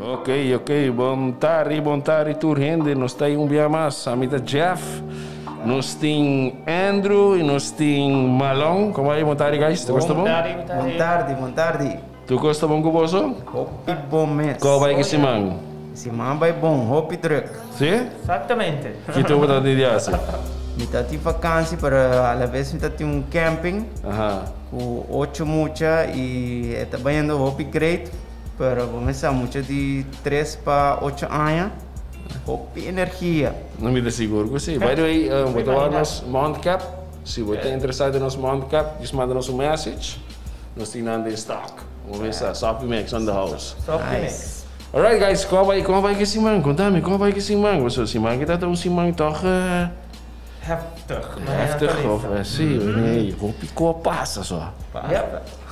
Ok, bon tardi, bon tardi tur hende. Nos ta un dia mas. Ami ta Jeff. Nos tin Andrew y nos tin Malon. Con ta bay? Bon tardi, guys. Tur bon? Bon tardi, bon Bon tardi, bon tardi. Tur cos ta bon cu bo? Hopi bon mes. Con ta bay cu siman? Siman bay bon, hopi druk. Si? Exactamente. Kico bo ta di haci? Mi ta tin vakantie, pero a la vez mi ta tin un camping cu ocho mucha y ta bayendo hopi great, pero bo sa mucha di 3 pa 8 aña, hopi energia. No, mi ta sigur cu si. By the way, bo ta wak nos Mount Cap. Si bo ta interesa den nos Mount Cap, just manda nos un message. Nos tin nan den stock. Bo sa, Sophie Mix on the house. Sophie Mix. Alright guys, con ta bay cu siman? Conta mi, con ta bay cu siman? So, siman cu ta un siman toch Heftig. Heftig of si, nee, hopi cos pasa so.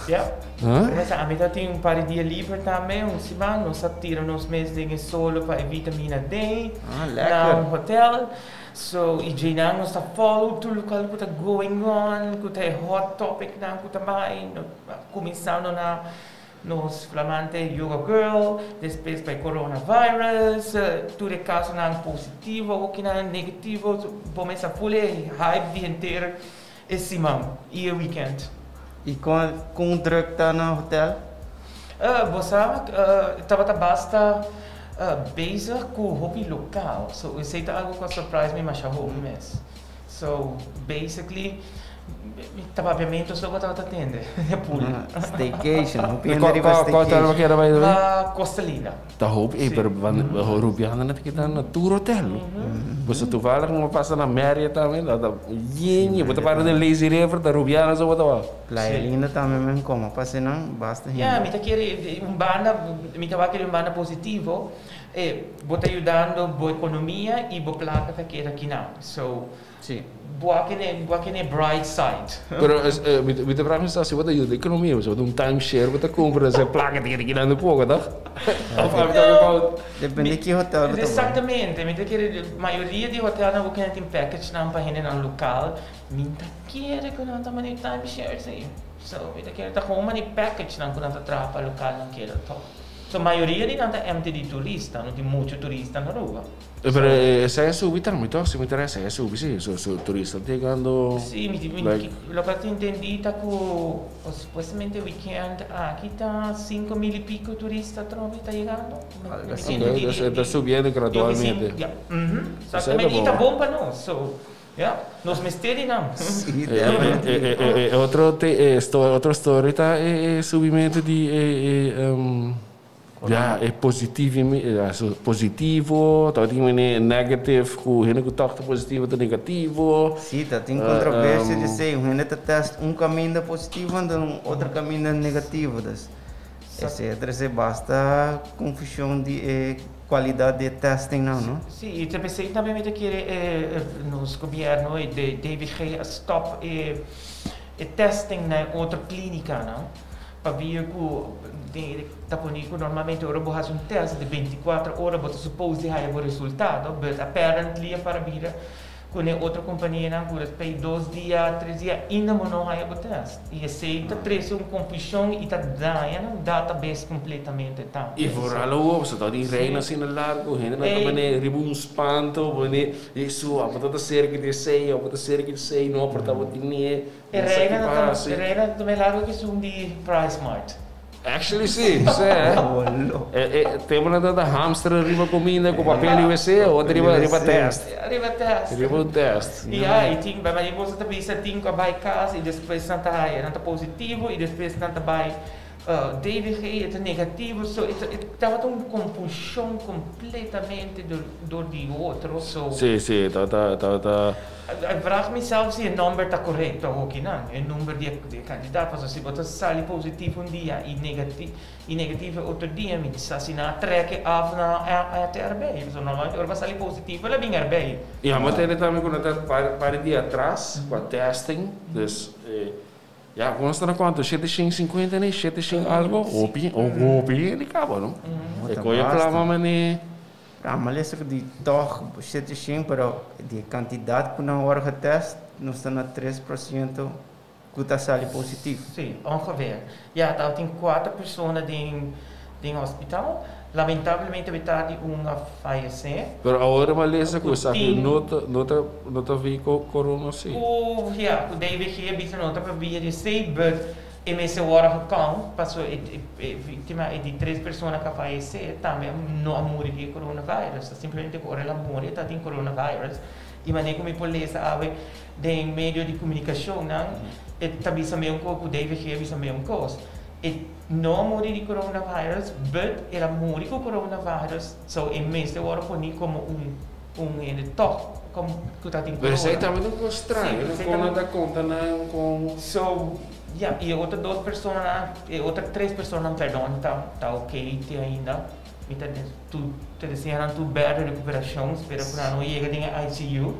Yep. Huh? Mas ami ta tin un par di dia liber tambe, un siman, nos a tira nos mes den solo pa vitamina D Ah, na lekker. Un hotel. So, y djeinan nos ta follow tur loke cu ta going on, cu ta hot topic nan cu ta bay, no, cuminsando na nos flamante yoga girl, despues pa coronavirus, tur e casonan positivo, of nan negativo, so, bo mes a full hype di henter e siman y e weekend. Y con druk ta na hotel? Bo sa, tabata basta bezig cu hopi local. So, esey ta algo cu a surprise mi masha hopi mes. So, basically, tabata so tabata atende pool. Staycation, hopi hende Qual riba qual hotel staycation. cu era, by the way? Na Costa Linda. Ta hopi, pero van Rubiano na kita na tur hotel. Bo toevallig no pasa na Marriott tambe, ta yen, bo ta para den Lazy River, ta Rubiano so bo ta wa. Playa Linda tambe men como pasa nan, basta Yeah, hende. Mi ta kere un banda, mi ta kere un banda positivo. Bo ta yudando bo economia y bo placa ta keda akinan. So, bo kere bright side. Pero mi ta vraag me si bo ta yuda economia, bo un timeshare bo ta cumpra, e placa ta keda akinan un poco, toch? Of I'm talking about Depende ki hotel bo ta bay. Exactamente. Mi ta kere mayoria di hotel nan bo tin package nan pa hende nan local. Mi ta kere cu nan ta mani timeshare si. So, mi ta kere ta gewoon mani package nan cu nan ta traha pa local nan keda toch. So, mayoria di nan ta empty di turista, no tin mucho turista na Aruba. Pero esey a subi tambe, toch? Si mi interesa, a subi, si. So turista yegando. Si, mi, Like, loke mi entende ta cu supuestamente weekend aki ta 5 mil y pico turista trobe ta yegando. Algo asina. Ok, dus ta subiendo gradualmente. Ja, exactamente. Y ta bon pa nos. So, ja, nos mester di nan. Si, definitely. Otro story ta e subimento di ja, e positivo, so positivo, ta tin negative, cu hende cu toch ta positivo ta negativo. Si, ta tin controversia di esey. Un hende ta test un caminda positivo y un otro caminda negativo. Dus, esey ta basta confusion di calidad di testing nan, no? Si, y tambe tambe mi ta kere nos gobierno y de DVG a stop e testing na otro clinica, no? Pa via cu ta pone cu normalmente ora bo haci un test di 24 ora bo ta suppose di haya bo resultado, but apparently para bira cu e otro compania nan cu pa 2 dia, 3 dia ainda bo no haya bo test. Y esey ta trece un confusion y ta daña nan database completamente tambe. Y vooral ook, so dat die reina asina largo, hende nan ta bane riba un spanto, bane, Jesu, abo ta cerca di esey, abo ta cerca di esey, no, por ta bo tin e. E reina ta e reina ta largo cu un di PriceSmart. Actually, si. Bolo. Tempo nan ta hamster riba cuminda cu papel y wc, otro riba test. Riba test. Riba un test. Ja, y tin, maar bo ta bisa tin cu bay cas y despues nan ta haya, nan ta positivo y despues nan ta bay DVG, ta negativo, so tabata un confusion completamente door di otro, so Si, ta. Ik vraag mezelf si e number ta correcto ook no? E number di candidato, paso si bo ta sali positivo un dia y negativo otro dia, mi sa si nan a trek af na ATRB. So normalmente ora sali positivo, el a bin erbij. Ja, maar het tambe cu ta par di dia atras, cu testing, dus ja, con ta na cuanto? 750, ne? 700 algo? Hopi, hopi, el caba, no? E Ta coye basta. Plama mane. Ja, maar lees di toch 700, pero di cantidad cu nan wordt getest, nos ta na 3% cu ta sali positivo. Si, ongeveer. Ja, daar tin cuater persona den hospital. Lamentablemente tardi un a fayesé. Pero awor m'a lesa ku esaki no ta no ta no ta vi ku corona si. Ku ya ku DVG a bisa no ta pa via di esei but e mester wòrdu gekount paso e e viktima e di tres persona ku a fayesé tambe no a muri di e coronavirus ta simplemente ku ora el a muri e ta tin coronavirus i manera ku mi por lesa awe den medio di komunikashonnan e ta bisa meun kos ku DVG a bisa meun kos. E no a muri di coronavirus, but el a muri cu coronavirus, so e mester worde poni como un un hende toch cu ta tin Pero corona. esey tambe ta un cos straño, Sí, con nan ta conta nan con. So, ya, y e otro dos personanan, e otro tres personanan, perdon, ta ta ok te ainda. Mi ta tu ta desea nan tur berde recuperacion, spera cu nan no yega den e ICU,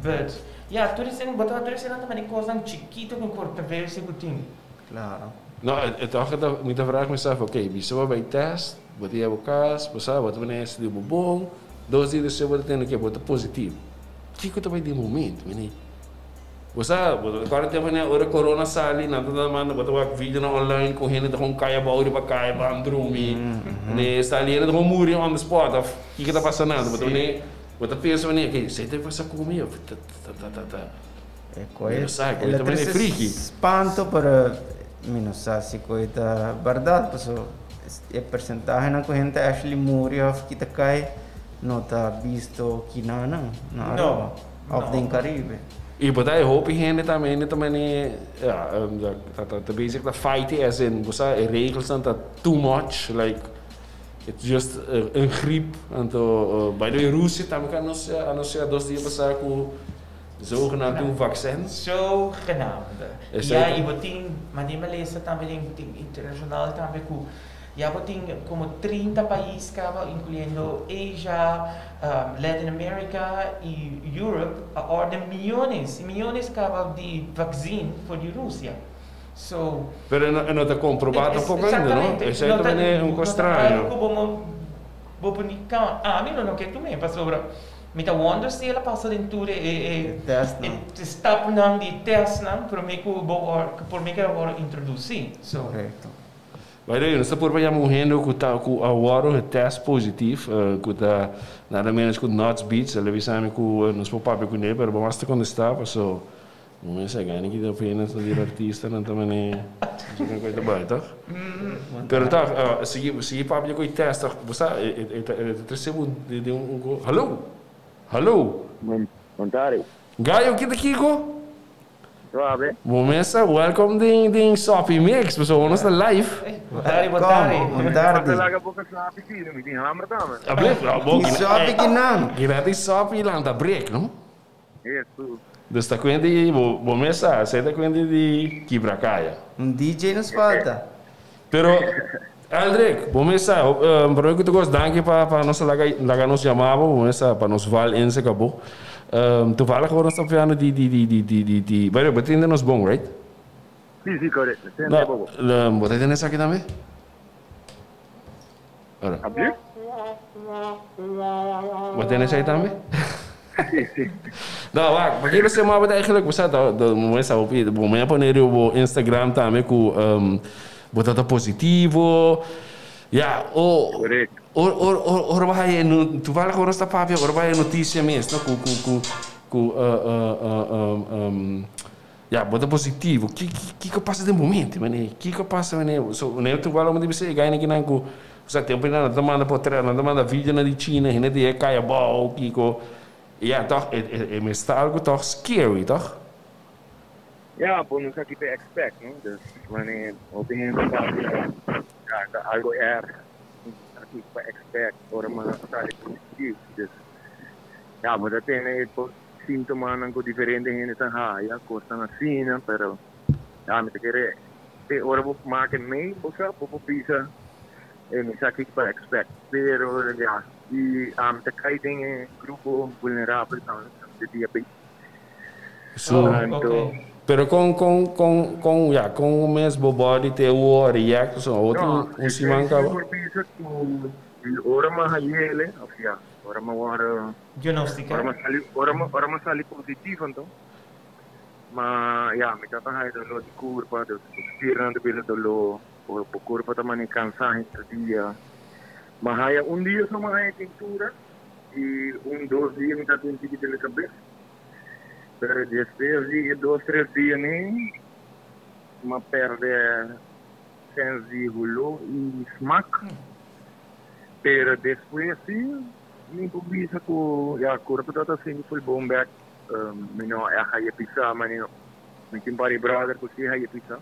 but ya, tur esey, bo ta tur eseynan ta mane cosnan chikito cu controversia cu tin. Claro. No, e toch e ta, mi ta vraag mezelf, oké, bisa bo bay test, bo ta yega bo cas, bo sa, bo ta mane hasi di bo bon, dos dia despues bo ta tende ke bo ta positivo. Kiko ta bay den momento, mane? Bo sa, bo ta kòrda tempu mane ora corona sali, nan ta manda, bo ta wak videonan online ku hende ta kon kai abou riba kai, ban drumi, mane sali hende ta kon muri on the spot, of kiko ta pasa nan? Bo ta mane, bo ta pensa mane, oké, esei ta pasa ku mi of ta ta ta ta. E koe el a trese spanto pero mi no sa si koe ta berdad paso e percentahenan ku hende ta actually muri of kita kai no ta bisto kinanan na Aruba of den Caribe. I bo ta e hopi hende tambe hende ta mane ta bezig ta fight as in bo sa e regelsnan ta too much like it's just un griep anto by the way Rusia tambe a anuncia dos dia pasa ku Zogenaamd un vaccin. Zogenaamd. Ya y bo tin, mane malesa tambe den tin internacional tambe cu ya bo tin como 30 pais caba incluyendo Asia, Latin America y Europe a orden miyones y miyones caba di vaccin for di Rusia. So. Pero e no ta comproba tampoco ainda no? Esey tambe e un cos straño. No ta algo cu bo bo por ni count. Ami lo no ke tume pasobra. Mi ta wonder si el a pasa den tur e stapnan di testnan prome ku bo prome ku el a wòrdu introdusí. So. Korekto. By the way, nos ta purba yama un hende ku ta ku a wòrdu getest positif, ku ta nada menos ku Nuts Beats. El a bisa mi ku nos por papia kuné, pero bo mas ta kontestá paso bo mester gana ki ta apenas ta bira artista nan ta manera no sa kon ta bai tòg. Pero tòg sigui sigui papia ku e test tòg bo sa e ta e ta trese bo den un un hallo hallo. Bon tardi. Gayo ki ta kiko? Suave. Bo mester welcome den den Sopi Mix pasobra nos ta live. Bon tardi bon tardi. Bon tardi. Bo ta laga boka sopi si mi tin hamber tambe. Ablef bo Tin sopi kinan. Kinan tin sopi lanta break no. Hesus. Dus ta cuenta di bo bo mes sa, esey ta cuenta di kibra caya. Un DJ nos falta. Pero Eldrick, bo mes sa, prome cu tur cos danki pa pa nos a laga laga nos yama bo, bo mes sa pa nos val in se cabo. Toevallig awor nos ta papiando di di di di di di di, by the way bo ta tende nos bon, right? Si, si, correcto. Tende bo bon. Bo ta tende esaki tambe? Ora. Abdi? Bo tene esei tambe? Si, si. No, wak, pa kiko se maba ta eigenlijk, bo sa, ta, bo sa hopi, bo me a pone riba bo Instagram tambe ku bo ta ta positivo. Ya, o, Correcto. or, or, or, ora bo haya e no, toevallig ora nos ta papia, ora bo haya e noticia mes, no, ku, ku, ku, ku, Ya, bo ta positivo. Ki, ki, kiko pasa den bo mente, mane? Kiko pasa, mane? So, mane, tu wala di bisa e gaina kinan ku, o sea, tempo nan ta manda portret, nan ta manda videonan di China, hende ta yega kai abou, kiko. Ya, toch, e, e, e mester ta algo toch scary, toch? Ya, bo no sa ki ta expect, no? Dus, mane, hopi hende ta papia, ya, ta algo erg, no sa kiko pa expect ora ma sali positivo. Dus, ya, bo ta tene e Síntomanan ku diferente hende ta haya, kosnan asina, pero ya mi ta kere te ora bo make mei bo sa bo por bisa e mi sa kiko pa expect, pero ya i ami ta kai den e grupo vulnerabel tambe di diabetes. So, Anto. Pero kon kon kon kon ya kon un mes bo body te wou react pasobra awor tin un siman No, kaba. e por bisa ku ora mi a hayele of ya ora mi a wòrdu Diagnostica. Ora mi a sali, ora mi, ora mi a sali positivo anto, ma ya, mi tabata haya doló di kurpa, dus bo spiernan ta bira doló, bo, bo kurpa ta mane kansá henter dia. M'a haya un dia so m'a haya keintura y un dos dia mi ta tin tiki dele cabes. Pero despues di e dos tres dianan m'a perde sens di holó y smak. Pero despues si mi por bisa cu ya curpa ta ta sinti full bon bek. Mi no a haya pisa mane mi tin par di brother cu si haya pisa.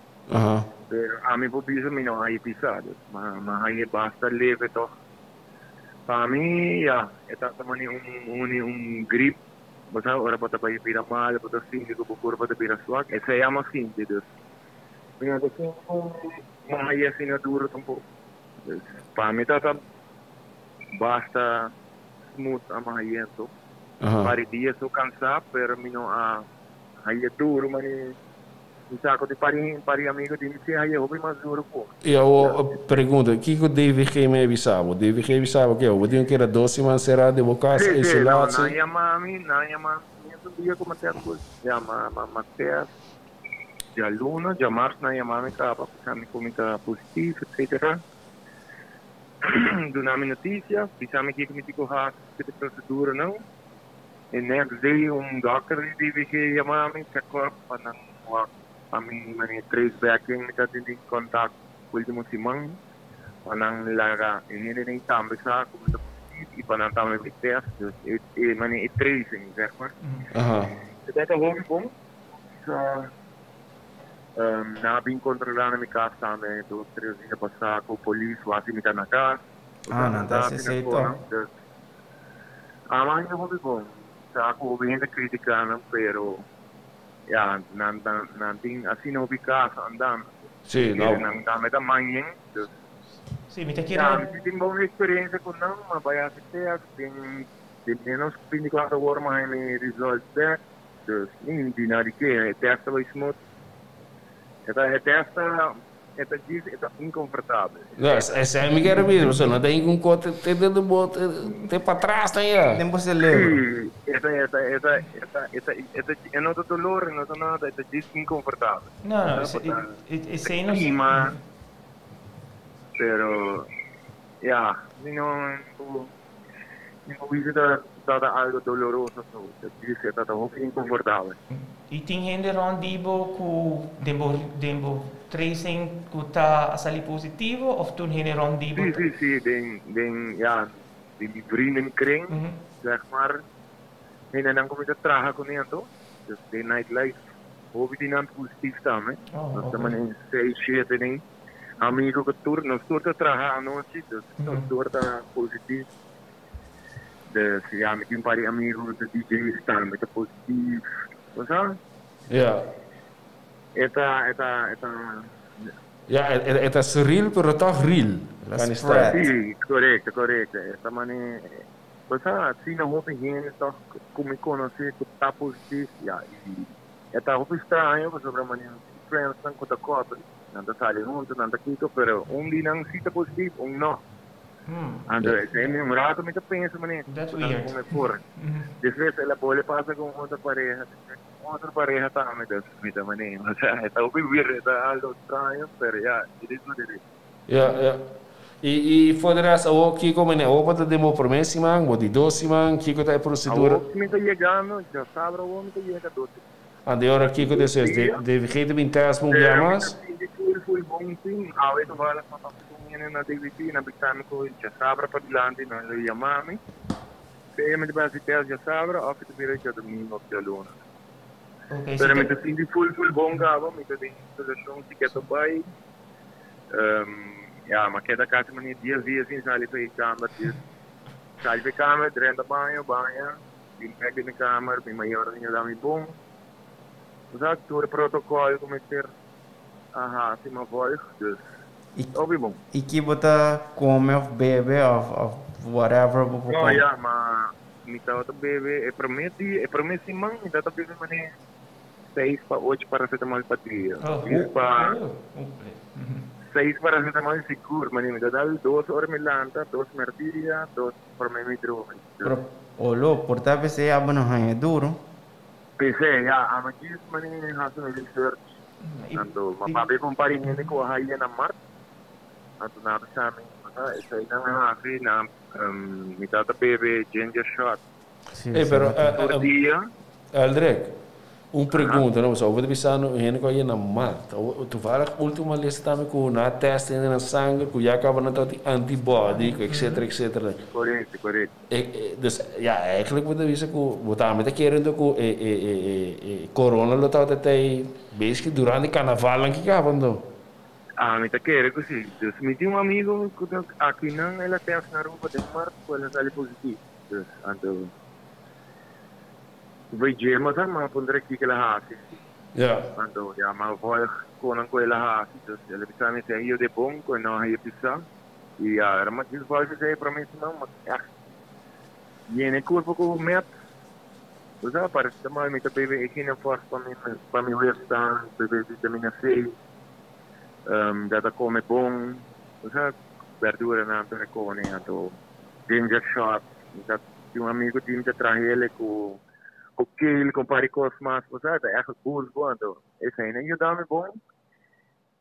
Pero ami por bisa mi no haya pisa dus ma haya basta leve toch. Pa mi ya e ta ta mane un un grip bo sa ora bo ta bay bira malo bo ta sinti cu bo curpa ta bira swak esey amo a sinti dus mi no ta sinti cu mi haya asina duro tampoco. Dus pa mi ta ta basta smooth amo hayento. Pari dia so cansa pero mi no a haya duro mane Mi sa ku di pari pari amigo di mi si haye hopi mas duro ku. I awor pregunta, kiko DVG mi a bisa bo? DVG a bisa bo ke bo tin ku keda dos siman será den bo kas, Sí, sí, no, isolá, nan si? yama mi, nan yama mi mes un dia ku mi a tèst pues, ya ma ma ma tèst djaluna, djamars nan yama mi kaba bisa mi ku mi ta positief etcetera. Duna mi notisia, bisa mi kiko mi tin ku hasi, kiko ta e proseduranan. E next day un dokter di DVG yama mi check up pa nan wak pa mi mane trace back ken mi ta tin den contact ultimo siman pa nan laga e hendenan tambe sa cu mi ta positief y pa nan tambe bay test dus e e mane e tracing zeg maar. E tabata hopi bon sa nan a bin controla na mi cas tambe dos tres dia pasa cu polis wak si mi ta na cas. Ah, nan ta haci esey toch. Aman ta hopi bon. Sa ku hopi hende kritika nan pero ya nan ta nan tin asina hopi kaso andando. Sí, no. Nan tambe ta manyen dus. Sí, mi ta kere. Ya mi si tin bon eksperensia ku nan ma bai hasi test den den menos ku binticuatro ora mi haña mi result bek dus mi di na di ke e test ta bai smooth. E ta e test ta. E ta djis e ta inconfortabel. No, esei mi kere bisa, pasobra no ta ningun kos te te te bo te te patras ta ya. Den bo celebro. Sí, e ta e ta e ta e ta e ta e ta e no ta dolor, e no ta nada, e ta djis inconfortabel. No, no, esei no. Kima, pero ya, mi no mi no bisa ta ta ta algo doloroso so, ta djis e ta ta hopi inconfortabel. Y tin hende rond di bo cu den bo den bo tracing cu ta a sali positivo of tur hende rond di bo Sí, ta. sí, sí, den den ya den mi vriendenkring zeg maar hendenan cu mi ta traha cune anto, dus den nightlife hopi di nan positief tambe, Oh, nos ta okay. mane seis, shete den amigo cu tur nos tur ta traha anochi dus nos tur ta positief. Dus ya mi tin un par di amigo ku ta DJ's tambe ta positief. Bo sa? Ja. E ta e ta e ta. Ja, e ta surreal pero tòg real. La Kan esta. spread. Sí, korekto, korekto. E ta mane, bo sa, asina hopi hende tòg ku mi konosé ku ta positief, ya, i e ta hopi straño pasobra mane mi friendsnan ku ta kòpel, nan ta sali huntu, nan ta kiko, pero un di nan sí ta positief, un no. Anto esei mi un rato mi ta pensa mane That's ku ta weird. con e por. Despues el a bole pasa con otro pareha, despues con otro pareha tambe, dus mi ta mane, osea e ta hopi weird, e ta algo straño, pero ya, it is what it is. Ya, ya. I i for de rest awor kiko mane awor bo ta den bo prome siman, bo di dos siman, kiko ta e procedura? Awor mi ta yegando, djasabra awor mi ta yega dos siman. Ante e ora kiko despues de DVG ta bin test un bia Pero mi ta mas? sinti full full bon sin awe tovallig mi a papia ku un hende na DVG na bisa mi ku djasabra padilanti nan lo yama mi. Sea mi ta bai hasi test djasabra of mi ta bira djadomingo of djaluna. Okay, si Pero mi te ta sinti full full bon kaba mi ta den isolashon si ke ta bai. Ya mi a keda kasi manera dies dia sin sali pa e kamber. Sali pa e kamber drenta baño baña. Bin bek den mi kamer, mi mayor a yuda mi bon. Bo sa tur e protokòl ku mester a hasi mi a vòlg, dus hopi bon. I ki bo ta kome òf bebe òf òf whatever bo por No, kome? ya, ma mi tabata bebe e promé dia, e promé siman mi tabata bebe manera seis pa ocho paracetamol pa dia. Oh, Dies pa oh, oh. seis paracetamol sigur, manera mi ta dal dos ora mi lanta, dos merdia, dos promé mi drumi. Pero olo por ta p'esei abo no haña duro. P'esei, ya, amo djis mane hasi mi research. Anto, mi papia ku un par di hende ku a haña na mart. Anto nan a bisa mi. Esei nan a hasi, nan mi tata bebe ginger shot. Sí, Ey, pero, Tur dia. Eldrick, un pregunta, no? Pasobra bo ta bisa no hende ku a yena mal. Toevallig ultimo a lesa tambe ku nan a test hende nan sanger ku ya kaba nan tabatin antibody, ku etcetera, etcetera. Korekto, korekto. Dus, ya, eigenlijk bo ta bisa ku bo tambe ta kere anto ku e e e e corona lo tabata ta ei basically durante carnavalnan ki kaba anto. Ami ta kere ku si. Dus mi tin un amigo ku ta akinan el a test na Aruba den mart ku el a sali positivo. Dus anto Bay dje mas a ma puntra kiko el a hasi. Anto ya ma volg konan ku el a hasi. Dus el a bisa mi esei yo de bon ku e no haya pisa. I ya era mas djis volg esei prome siman ma echt yena e kurpo ku met. Bo sa paracetamol mi ta bebe e Ginefort pa mi pa mi weerstand, bebe vitamina C. Dat a kome bon. Bo sa berduranan ta rekone anto ginger shot. Mi ta tin un amigo di mi ta traha ele ku ku kale ku un par di kos mas. Bo sa ta ègt boost bo anto esei nan yuda mi bon.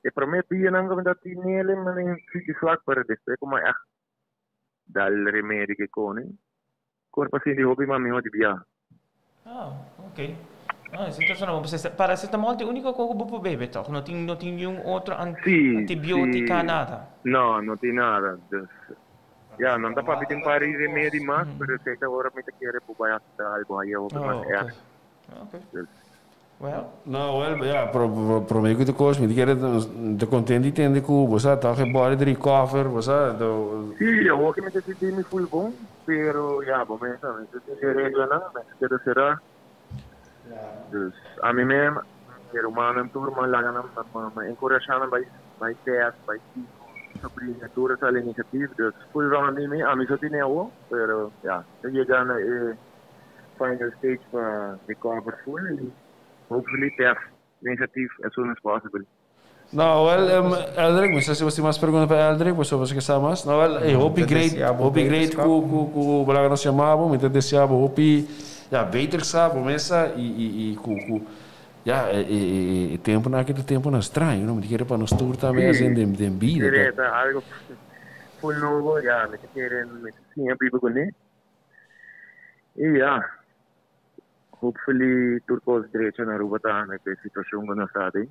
E prome dianan ku mi ta tin ele mi a sinti swak pero despues ku mi a ègt dal remedi ke kone kurp a sinti hopi mas miho di bia. Ah, ok. Ah, esei ta sona bon. Paracetamol ta e úniko kos ku bo por bebe tòg? No tin, no tin niun otro antibiotika, nada? No, no tin nada. Dus, ya, nan ta papia tin un par di remedi mas, pero esei ta ora mi ta kere bo bai hospital, bo haya hopi mas erg. Ok. Dus. Well. No, well, ya, prome ku tur kos mi ta kere, mi ta kontent di tende ku bo sa tòg e body ta recover, bo sa, Sí, awor ke mi ta sinti mi full bon, pero ya, bo mes sa, mester tin e reglanan, mester keda será. Dus, ami mes, mi rumannan tur, mi a laga nan, mi a enkurashá nan bai, bai tèst, bai kiko, mi sobrina tur a sali negatif, dus full rònt di mi, ami so tene awor, pero ya, ta yega na e final stage pa recover full y hopefully test negatief as soon as possible. No, wel, Eldrick, mi sa si bo tin mas pregunta pa Eldrick, pasobra bo ke sa mas. No, wel, ey, hopi great, hopi great ku, ku, ku bo laga nos yama bo. Mi ta desea bo hopi, ya, beterschap, bo mes sa, y, y, y ku, ku, ya, e, e, e, e temponan aki ta temponan straño, no? Mi ta kere pa nos tur tambe Sí, asina den, den bida, kere ta. ta algo full nobo, ya, mi ta kere, mi ta siña biba kuné. Y ya, hopefully tur cos drecha na Aruba tambe cu e situacion cu nos ta den.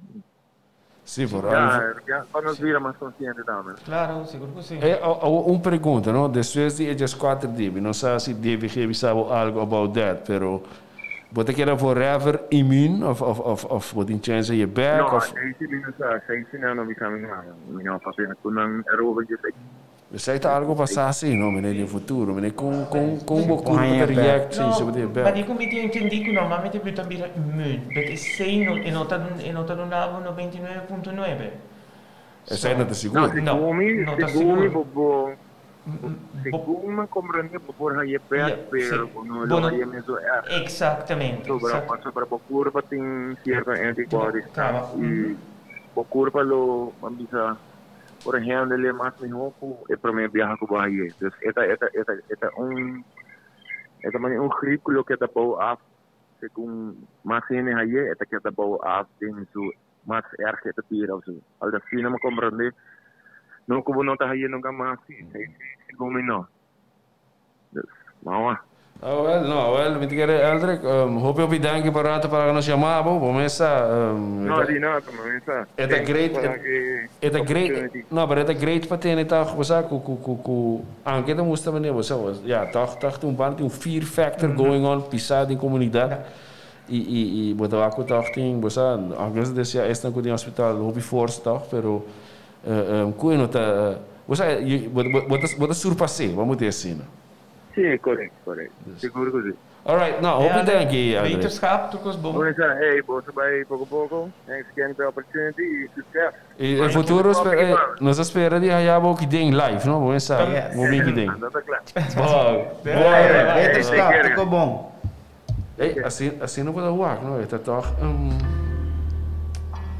Sí, vooral. Ya, ya pa nos bira mas consciente tambe. Claro, sigur cu si. E, awor un pregunta, no? Despues di e dieskuater di, mi no sa si DVG bisa bo algo about that, pero bo ta keda forever immuun of of of of bo tin chance di e back No, of? esey si mi no sa, esey si nan no bisa mi nada. Mi no papia cu nan erover dje. Esei ta algo pa sa si no, mene den futuro, mene con con con bo curpa ta react si si bo tin e Ma bek. di cu mi tin entendi cu normalmente bo ta bira immuun, but esei no e no ta e no ta duna bo 99.9. Esei no ta No, sigur. No, segun mi, no ta segun mi sigur. bo bo segun mi comprende bo por haye bek, Ja, pero si. bo no Bo lo no haye mesun erg. Exactamente, Pasobra exact. pasobra bo curpa tin cierto antibodies Caba. y bo curpa lo, ban bisa, Por handle mas mihó ku e promé biaha ku bo a haye. Dus e ta e ta e ta e ta un e ta manera un grip ku lo keda bou af segun mas hende haye e ta keda bou af den su mas erg e ta bira of so. Algo asina mi komprendé. No ku bo no ta haye nunka mas si, segun mi no. Dus, mawa. Ah wel, no, wel, mi ta kere Eldrick, hopi hopi danki pa rato pa laga nos yama bo, bo mes sa, No, di nada, bo mes sa. E ta great, e ta great, no, pero e ta great pa tene tòg, bo sa, ku, ku, ku, ku, anke ta mustra manera, bo sa, ya, tòg, tòg tin un banda, tin un fear factor going on pisá den komunidat, i, i, i bo ta wak ku tòg tin, bo sa, anke nos ta desea esnan ku den hospital hopi forsa tòg, pero ku e no ta, bo sa, bo ta, bo ta surpas'é, bo a mute asina. Sí, correct, correct. Sigur cu sí. Alright, no, hopi danki, André. Beterschap, tur cos bon. Bueno, hey, boso bay poco poco. Thanks again pa e opportunity y succes. Y den futuro nos ta spera di haya bo aki den live, no? Bo mester sa, bo bin aki den. Anda ta cla. Bo, bo. Beterschap, tur cos bon. Ey, asina bo ta wak, no? E ta toch,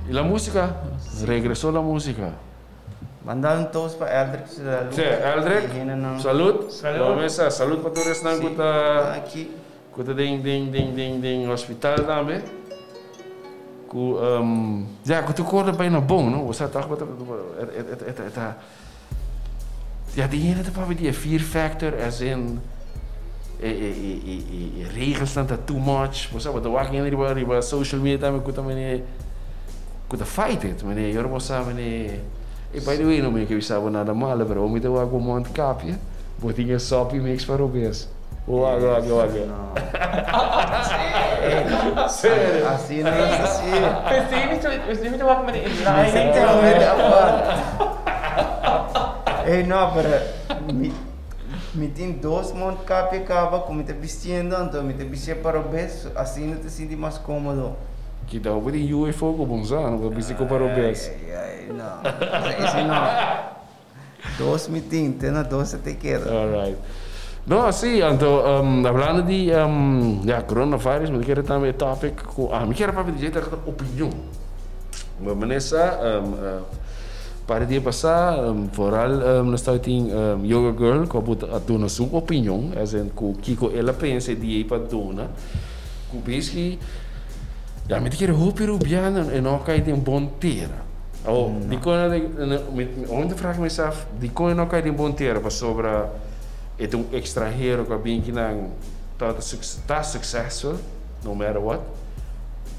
y la musica? Regresó la musica. Manda un toast pa Eldrick salud. Sí, Eldrick, salud. Salud. Bo mesa, salud pa tur esnan ku ta ku ta den den den den den hospital tambe. Ku ya ku tur kos ta bai na bon, no? Bo sa tòg bo ta e ta e ta. Ja, tin hende ta papia di e fear factor as in e e e e e e regelsnan ta too much. Bo sa bo ta wak hende riba riba social media tambe ku ta mene ku ta fight it mene y ora bo sa mene e by the way no mi ke bisa bo nada malo pero mi ta wak bo mondkapje bo tin e sopi mix pa robes. Wak wak wak. Serio. Asina no ta si. Pesey mi ta pesey mi ta wak mene e Mi line. ta mete apart. Ey no pero mi mi tin dos mondkapje kaba ku mi ta bistiendo anto mi ta bistié pa robes asina ta sinti mas komodo. Kita hopi tin UFO ku bon sa no ta bisti ku pa robes. Ay ay ay no esei no. Dos mi tin, te na dos e te keda. Alright. No, sí, anto hablando di ya coronavirus, mi ta kere tambe e topic ku ami kier papia di dje ta opinion. Bo mane sa par di dia pasá vooral nos tabata tin Yoga Girl ku a buta a duna su opinion as in ku kiko el a pensa e dia ei pa duna ku basically ya mi ta kere hopi rubiano e no a kai den bon tera. Oh, dikon e no mi mi ta vraag mesaf dikon e no kai den bon tera pasobra e ta un ekstranhero ku a bin kinan ta ta successful no matter what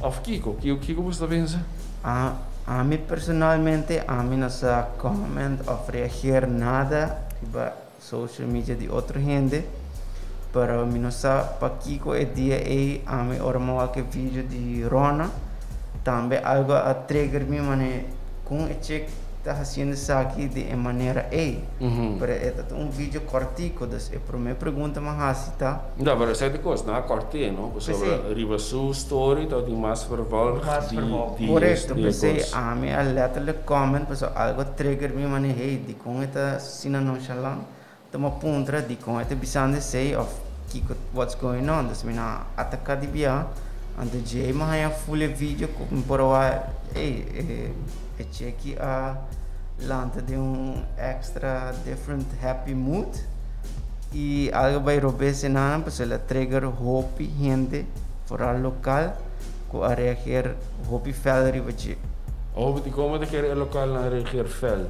of kiko kiko kiko boso ta pensa? A ami personalmente ami no sa comment of reageer nada riba social media di otro hende pero mi no sa pakiko e dia ei ami ora mi wak e video di Rona tambe algo a trigger mi mane kon e chick ta hasiendo esaki di e manera ei pero e ta un video kortiko dus e prome pregunta mi a hasi ta. No pero esei ta kos nan a kort'é no pasobra riba su story tabatin mas vervolg di di Korekto p'esei kos. ami a letterlijk comment pasobra algo a trigger mi mane hey dikon e ta Asina nonchalant ta ma puntra dikon e ta bisando esei of kiko what's going on. Dus mi no a ataka di bia anto djei mi haña full e video ku mi por a wak ey e cheki a lanta den un extra different happy mood y algo bai robes enanan pasobra el a trigger hopi hende foral lokal ku a reageer hopi fel riba dje. Hopi dikon bo ta kere e lokalnan a reageer fel?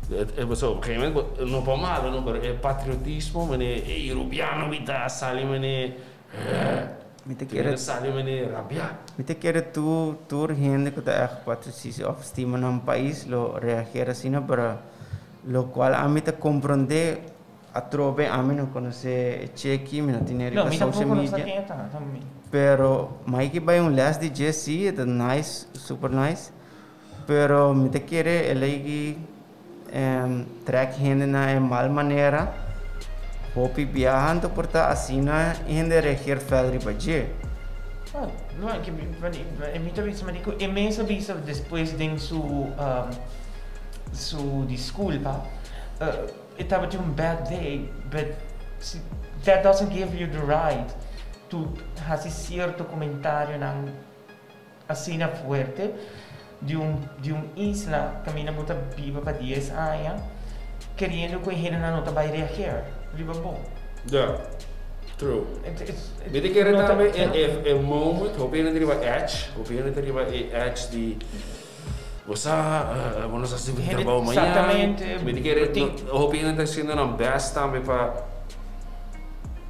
E pasobra op een gegeven moment no pa malo no pero e patriotismo mane ey rubiano mi ta sali mane Mi ta kere sali mane rabia. Mi ta kere tur tur hende ku ta ègt patriotismo òf stima nan pais lo reageer asina pero lokual ami ta komprondé Atrobe ami no conoce e Cheky, mi no tine No, riba mi social tampoco no sa media. ken e ta, tambe. Pero Mikey bay un les di dje si, e ta nice, super nice. Pero mi ta kere e ley trek hende na e mal manera. Hopi biaha anto por ta asina hende reageer fel riba dje. Ah, no, e ke mi, mi ta bisa mane ku e mes a bisa despues den su su disculpa. E tabatin un bad day, but that doesn't give you the right to hasi cierto comentarionan asina fuerte di un di un isla caminda bo ta biba pa dies aña keriendo cu e hendenan no ta bay reageer riba bo. Ja, true. Mi ta kere tambe e moment, hopi hende ta riba edge, hopi hende ta riba e edge di. Bo sa, bo no sa si bo tin trabou mañan. Exactamente. Mi ta kere, hopi hende ta haciendo nan best tambe pa,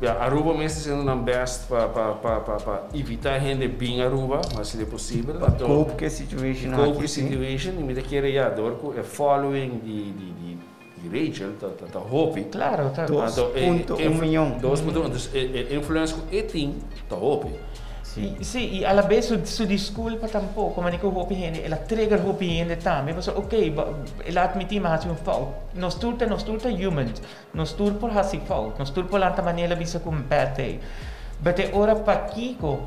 ya, Aruba mes ta haciendo nan best pa, pa, pa, pa, pa evita hende bin Aruba, mas si ta posibel. Pa cope cu e situation aki, si. Cope cu e situation, y mi ta kere, ya, dor cu e following di, di, di, di Rachel ta, ta, ta hopi. Claro, ta. 2.1 miyon. 2.1, dus e, e influence cu e tin ta hopi. Sí. Sí, y a la vez su, su disculpa tampoco, manera cu hopi hende, el a trigger hopi hende tambe, pasobra ok, el a admiti mi a haci un fout. Nos tur ta, nos tur ta humans, nos tur por haci fout, nos tur por lanta manera bisa cu un bad day. But e ora pakico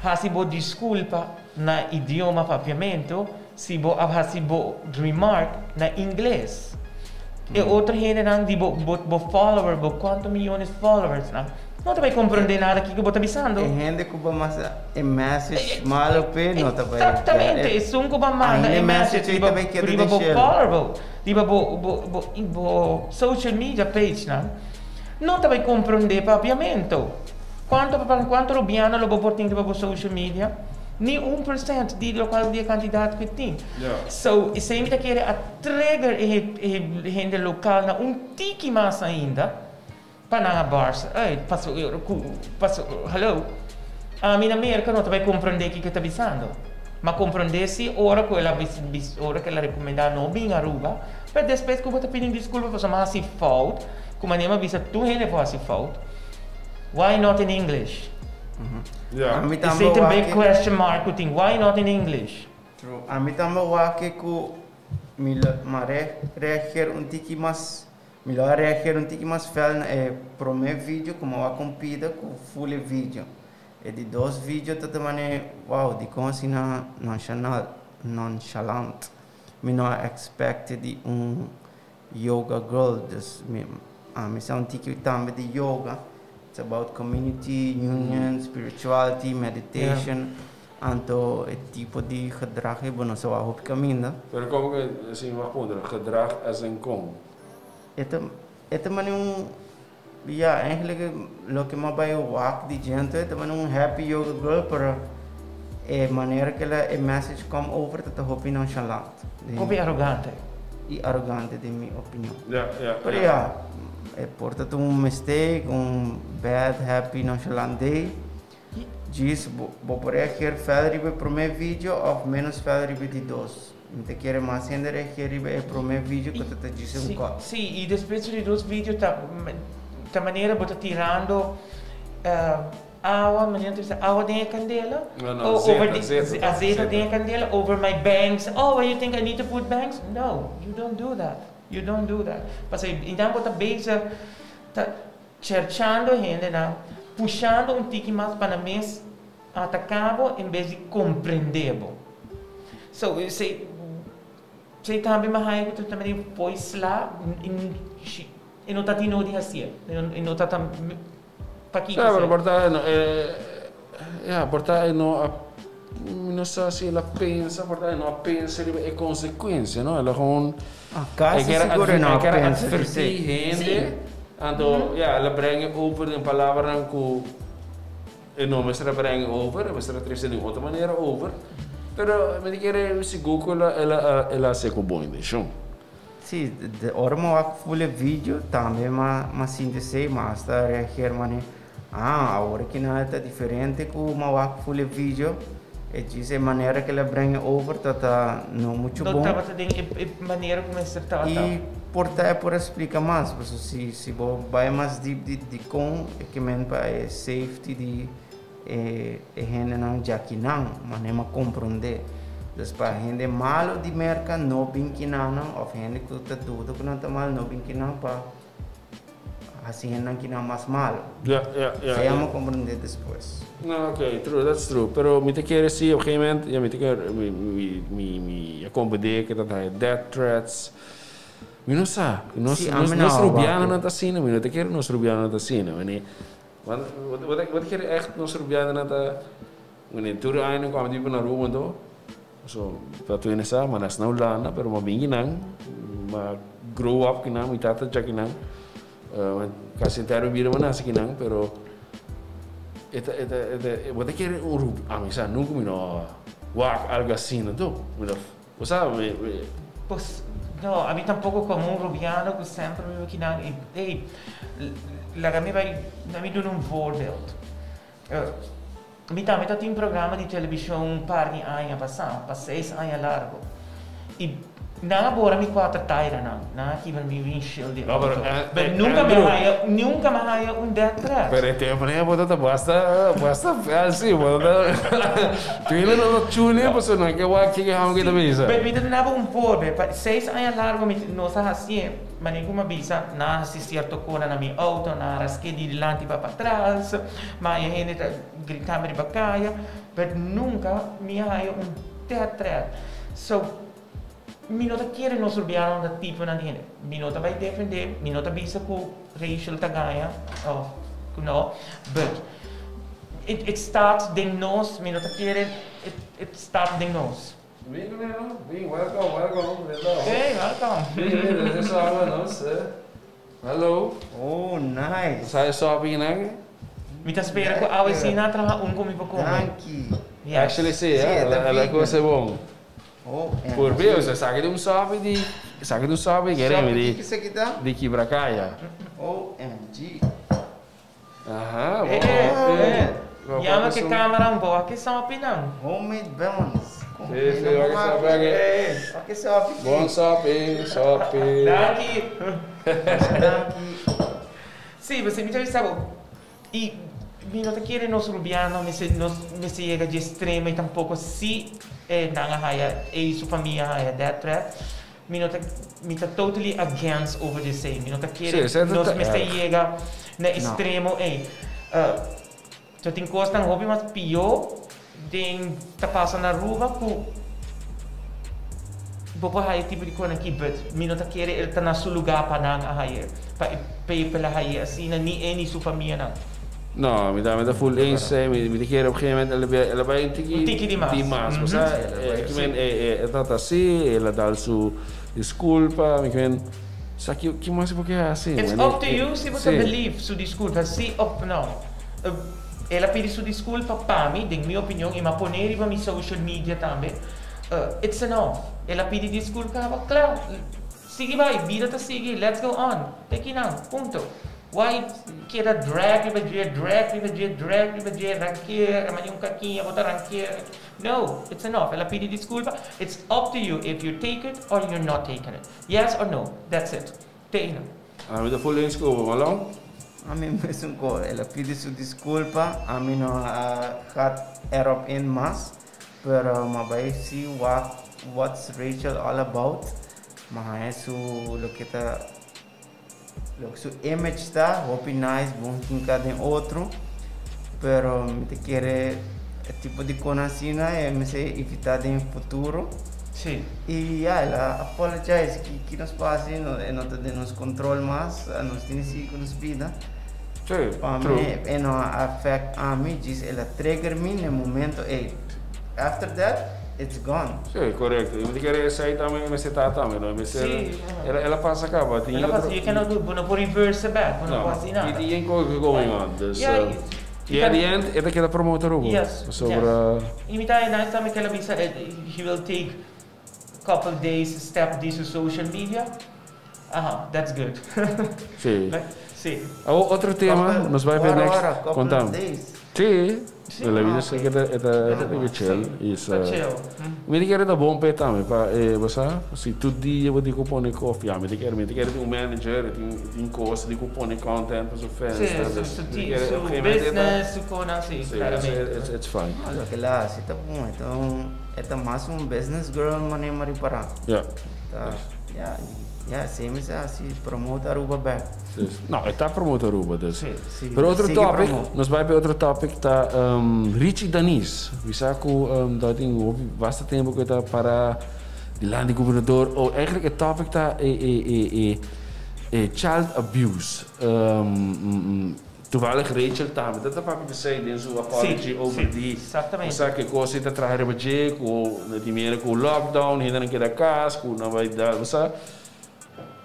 haci bo disculpa na idioma papiamento si bo a haci bo remark na ingles? E otro hendenan di bo, bo, bo follower, bo cuanto miyones followers nan, no ta bay comprende nada kico bo ta bisando. E hende cu bo masa e message malo p'e no ta bay. Exactamente, esun cu bo manda e message riba, riba bo follower, riba bo, bo, bo, bo social media page nan, no ta bay comprende papiamento. Cuanto, cuanto rubiano lo bo por tin riba bo social media? Ni 1% di lokual di e kantidat ku tin. So, esei mi ta kere a trigger e e hende lokal na un tiki mas ainda pa nan a barst uit. Paso ku paso hallo, ami na Merka no ta bai komprondé kiko e ta bisando. Ma komprondé si ora ku el a bis ora ku el a rekomendá no bin Aruba, pero despues ku bo ta pidi un diskulpa pasobra mi a hasi fout, ku manera mi a bisa tur hende por hasi fout, why not in English? Ami tambe Esei ta wak big e. question mark ku tin, why not in English? True. Ami tambe wak e ku mi lo ma re reageer un tiki mas, mi lo a reageer un tiki mas fel na e prome video ku mi a wak un pida ku full e video. E di dos video ta ta mane wow dikon asina nonshanal nonchalant. Mi no a expect di un Yoga girl, dus mi ami sa un tiki tambe di yoga, it's about community, union, spirituality, meditation, anto e tipo di gedrag ei bo no sa wak hopi kaminda. Pero como que, si mi mag puntra, gedrag as in con? E ta e ta mane un, ya, eigenlijk loke mi a bai wak di djente e ta mane un happy yoga girl, pero e manera ku e message come over ta ta hopi nonchalant. Hopi arogante. I arogante den mi opinion. Ja, ja, Pero ja. ya, e por ta un mistake, un bad, happy, nonchalant day. Djis, bo, bo por reageer fel riba e prome video of menos fel riba e di dos. Mi ta kere mas hende reageer riba e prome video ku ta ta djis un Sí, cut. sí, i despues di dos video ta, ta manera bo ta tirando Awa, manera ta bisa awa den e candela. No, no, Oh, over zeta, the, zeta, a zeta zeta. den e candela over my bangs. Oh, you think I need to put bangs? No, you don't do that. You don't do that. Pasobra indan bo ta bezig ta cherchando hendenan, pushando un tiki mas pa nan mes ataca bo en bes di comprende bo. So, esey, esey tambe mi a haya cu ta manera fo'i sla y no ta tin no di hacié. Y no ta ta. Pakiko Ja, pero sey? por ta no e ja, por ta e no a mi no sa si el a pensa, por ta e no a pensa riba e consecuencia, no? El a gewoon Ah, e casi kier sigur e no e a kier pensa di adverti sey. hende, anto ja, el a brenga over den palabranan cu e no mester a brenga over, e mester a trece den otro manera over, pero mi ta kere sigur cu el a el a el a hace cu bon intencion. Sí, de ora mi wak full e video tambe m'a sinti esei, m'a hasta reageer mane, ah, awor aki nan ta diferente ku m'a wak full e video, e djis e manera ku el a brenga over ta ta no muchu No bon. tabata den e manera ku mester tabata. I por ta e por a splika mas, pasobra si si bo bai mas diep di dikon e ke men pa e safety di E e hendenan djakinan, manera m'a komprondé. Dus pa hende malu di Merka no bin kinanan òf hende ku ta duda ku nan ta malu no bin kinan pa hasi hendenan kinan mas malu. Ja, ja, ja, Esei ja. m'a komprondé despues. No, ok, true, that's true. Pero mi ta kere si op gegeven moment, ja, mi ta kere, mi, mi, mi, mi a komprendé ku ta haña death threats. Mi no sa. Nos, Sí, nos, ami no nos a wak. rubianonan ta asina, mi no ta kere nos rubianonan ta asina, wanneer. Want wat wat kere echt nos rubianonan ta wanneer tur aña nan kwam dibi na Aruba anto so pa tur hende sa ma nas na Hulanda pero ma bin kinan ma grow up kinan mi tata dja kinan kasi henter mi bida mi a nase kinan pero e ta e ta e ta bo ta kere un rubi ami sa nunca mi no wak algo asina anto mi ta bo sa mi mi. Pues no, ami tampoco como un rubiano cu semper mi kinan y ey, laga mi bay, laga mi duna un voorbeeld. Mi tambe ta tin programa di television un par di aña pasa, pa seis aña largo. Y nan a bora mi cuater tairanan, nan a kibra mi windshield di No, pero, auto. eh, Pero nunca mi Andrew. haya, nunca mi haya un death threat. Pero e tempo ne bo ta basta basta fancy bo ta Twinle no ta chuli pasobra nan ke wak kiko hamo ke ta bisa. Pero mi ta duna bo un voorbeeld, pa seis aña largo mi nos a hacié, manera ku mi a bisa, nan a haci cierto cona na mi auto, nan a rasqué di dilanti pa patras, ma e hende ta gritami riba caya, pero nunca mi a haya un death threat. So, Mi no ta kere nos rubianonan ta tiponan di hende. Mi no ta bai defende, mi no ta bisa ku Rachel ta gaña of ku no, but it it staat den nos, mi no ta kere it it staat den nos. Bin Neno, bin, welcome, welcome, Neno. Hey, welcome. Bin, bin, dit is samen nos. Hallo. Oh, nice. Sa e shopping nan? Mi ta spera ku awe si nan traha un ku mi por kome. Danki. Yes. Actually si, Sí, eh, e ta el a vegan. kose bon. OMG. Por Dios, esaki ta un sopi di, esaki ta un sopi kere Sopi mi di, kiko esaki ta? di Kibracaya. OMG. Aha, bon. Eh, eh, Eh, bon, Yama bon, ke bon. camera un bo, ke sopi nan. Homemade buns. Sí, sí, wak e sopi aki. Wak e sopi aki. Bon sopi, sopi. Danki. Danki. Sí, bo mi ta bisa bo. I mi no ta kere nos rubiano mester nos mester yega dje extremo y tampoco si e nan a haya e y su famia a haya death threat. Mi no ta mi ta totally against over di esey. Mi no ta kere Sí, esey ta nos ta mester erg. yega na No. extremo ey. Ta tin cosnan hopi mas pio den ta pasa na Aruba cu bo por haya tipo di cosnan aki but mi no ta kere el ta na su lugar pa nan a haya pa e people a haya asina ni e ni su famianan. No, mi ta mi ta full eens eh, mi mi ta kere op een gegeven moment el a bia el a bai un tiki Un tiki di mas. di mas, bo sa, Sí, el a bai ki men e e e tata si, el a dal su disculpa, mi ki men sa ki ki mas bo ke hasi? It's Wanneer up to you si bo ta sí. believe su disculpa si of no. El a pidi su disculpa pa mi, den mi opinion, y mi a pone riba mi social media tambe, it's enough. El a pidi disculpa caba, cla, sigui bay, bida ta sigui, let's go on, te kinan, punto. Why keda drag riba dje, drag riba dje, drag riba dje, rankeer, a manda un kakiña, bo ta rankeer, no, it's enough, el a pidi disculpa, it's up to you if you take it or you're not taking it, yes or no, that's it, te einan. Ami ta full eens cu bo, Malon. Ami mesun cu el a pidi su disculpa, ami no a gaat erop in mas, pero m'a bay si wak what's Rachel all about, m'a haña su loke ta loke su image ta, hopi nice, bon hinca den otro, pero mi ta kere e tipo di con asina e mester evita den futuro. Sí. Y ya, el a apologize, ki ki nos por haci, no e no ta den nos control mas, nos tin di sigui cu nos bida. Sí, Pa true. mi e no a affect ami, djis el a trigger mi na e momento ey. After that, it's gone. Sí, correcto. Y mi ta kere esey tambe mester ta tambe, no? E mester, Sí, el a el a pasa caba, tin El a otro pasa, you cannot do, bo no por reverse back, bo no No, por haci nada. y tin cos going on, dus, Yeah, y at the end e ta keda promote Aruba. Yes, Pasobra. yes. Y mi ta nice tambe cu el a bisa he will take couple days step di su social media. Aha, that's good. Sí. Sí. Awor otro tema, Couple- nos bai pa e ora, next. ora, couple Contame. days. Sí, Sí, la vida ah, sé ok. que ta ta ta chill y Ta chill. Mi ta kere ta bon p'e tambe pa e bo sa si tur dia bo tin ku pone koffie ya mi ta kere mi ta kere tin un manager tin tin kos di ku pone content pa su fans Sí, ta su dus su mi ta ti kere su op gegeven moment e ta business su kona sí Sí, it's claramente. it's it's fine. No, loke el a hasi ta bon e ta un e ta mas un business girl manera mi a ripara. Ya. Ta ya ya esei mi sa hasi promote Aruba bek. Dus, no, e ta promote Aruba, dus. Sí. Sí, Pero otro sigui topic, promote. nos bai pa e otro topic ta Richie Danis. Mi sa ku ta tin hopi basta tempo ku e ta para dilanti gobernador. O eigenlijk e topic ta e e e e e child abuse. Toevallig Rachel tambe ta ta papia di esei den su apology Sí, over sí, di exactamente. sa ke kos ei ta traha riba dje ku di mira ku lockdown hendenan keda kas ku nan bai da bo sa.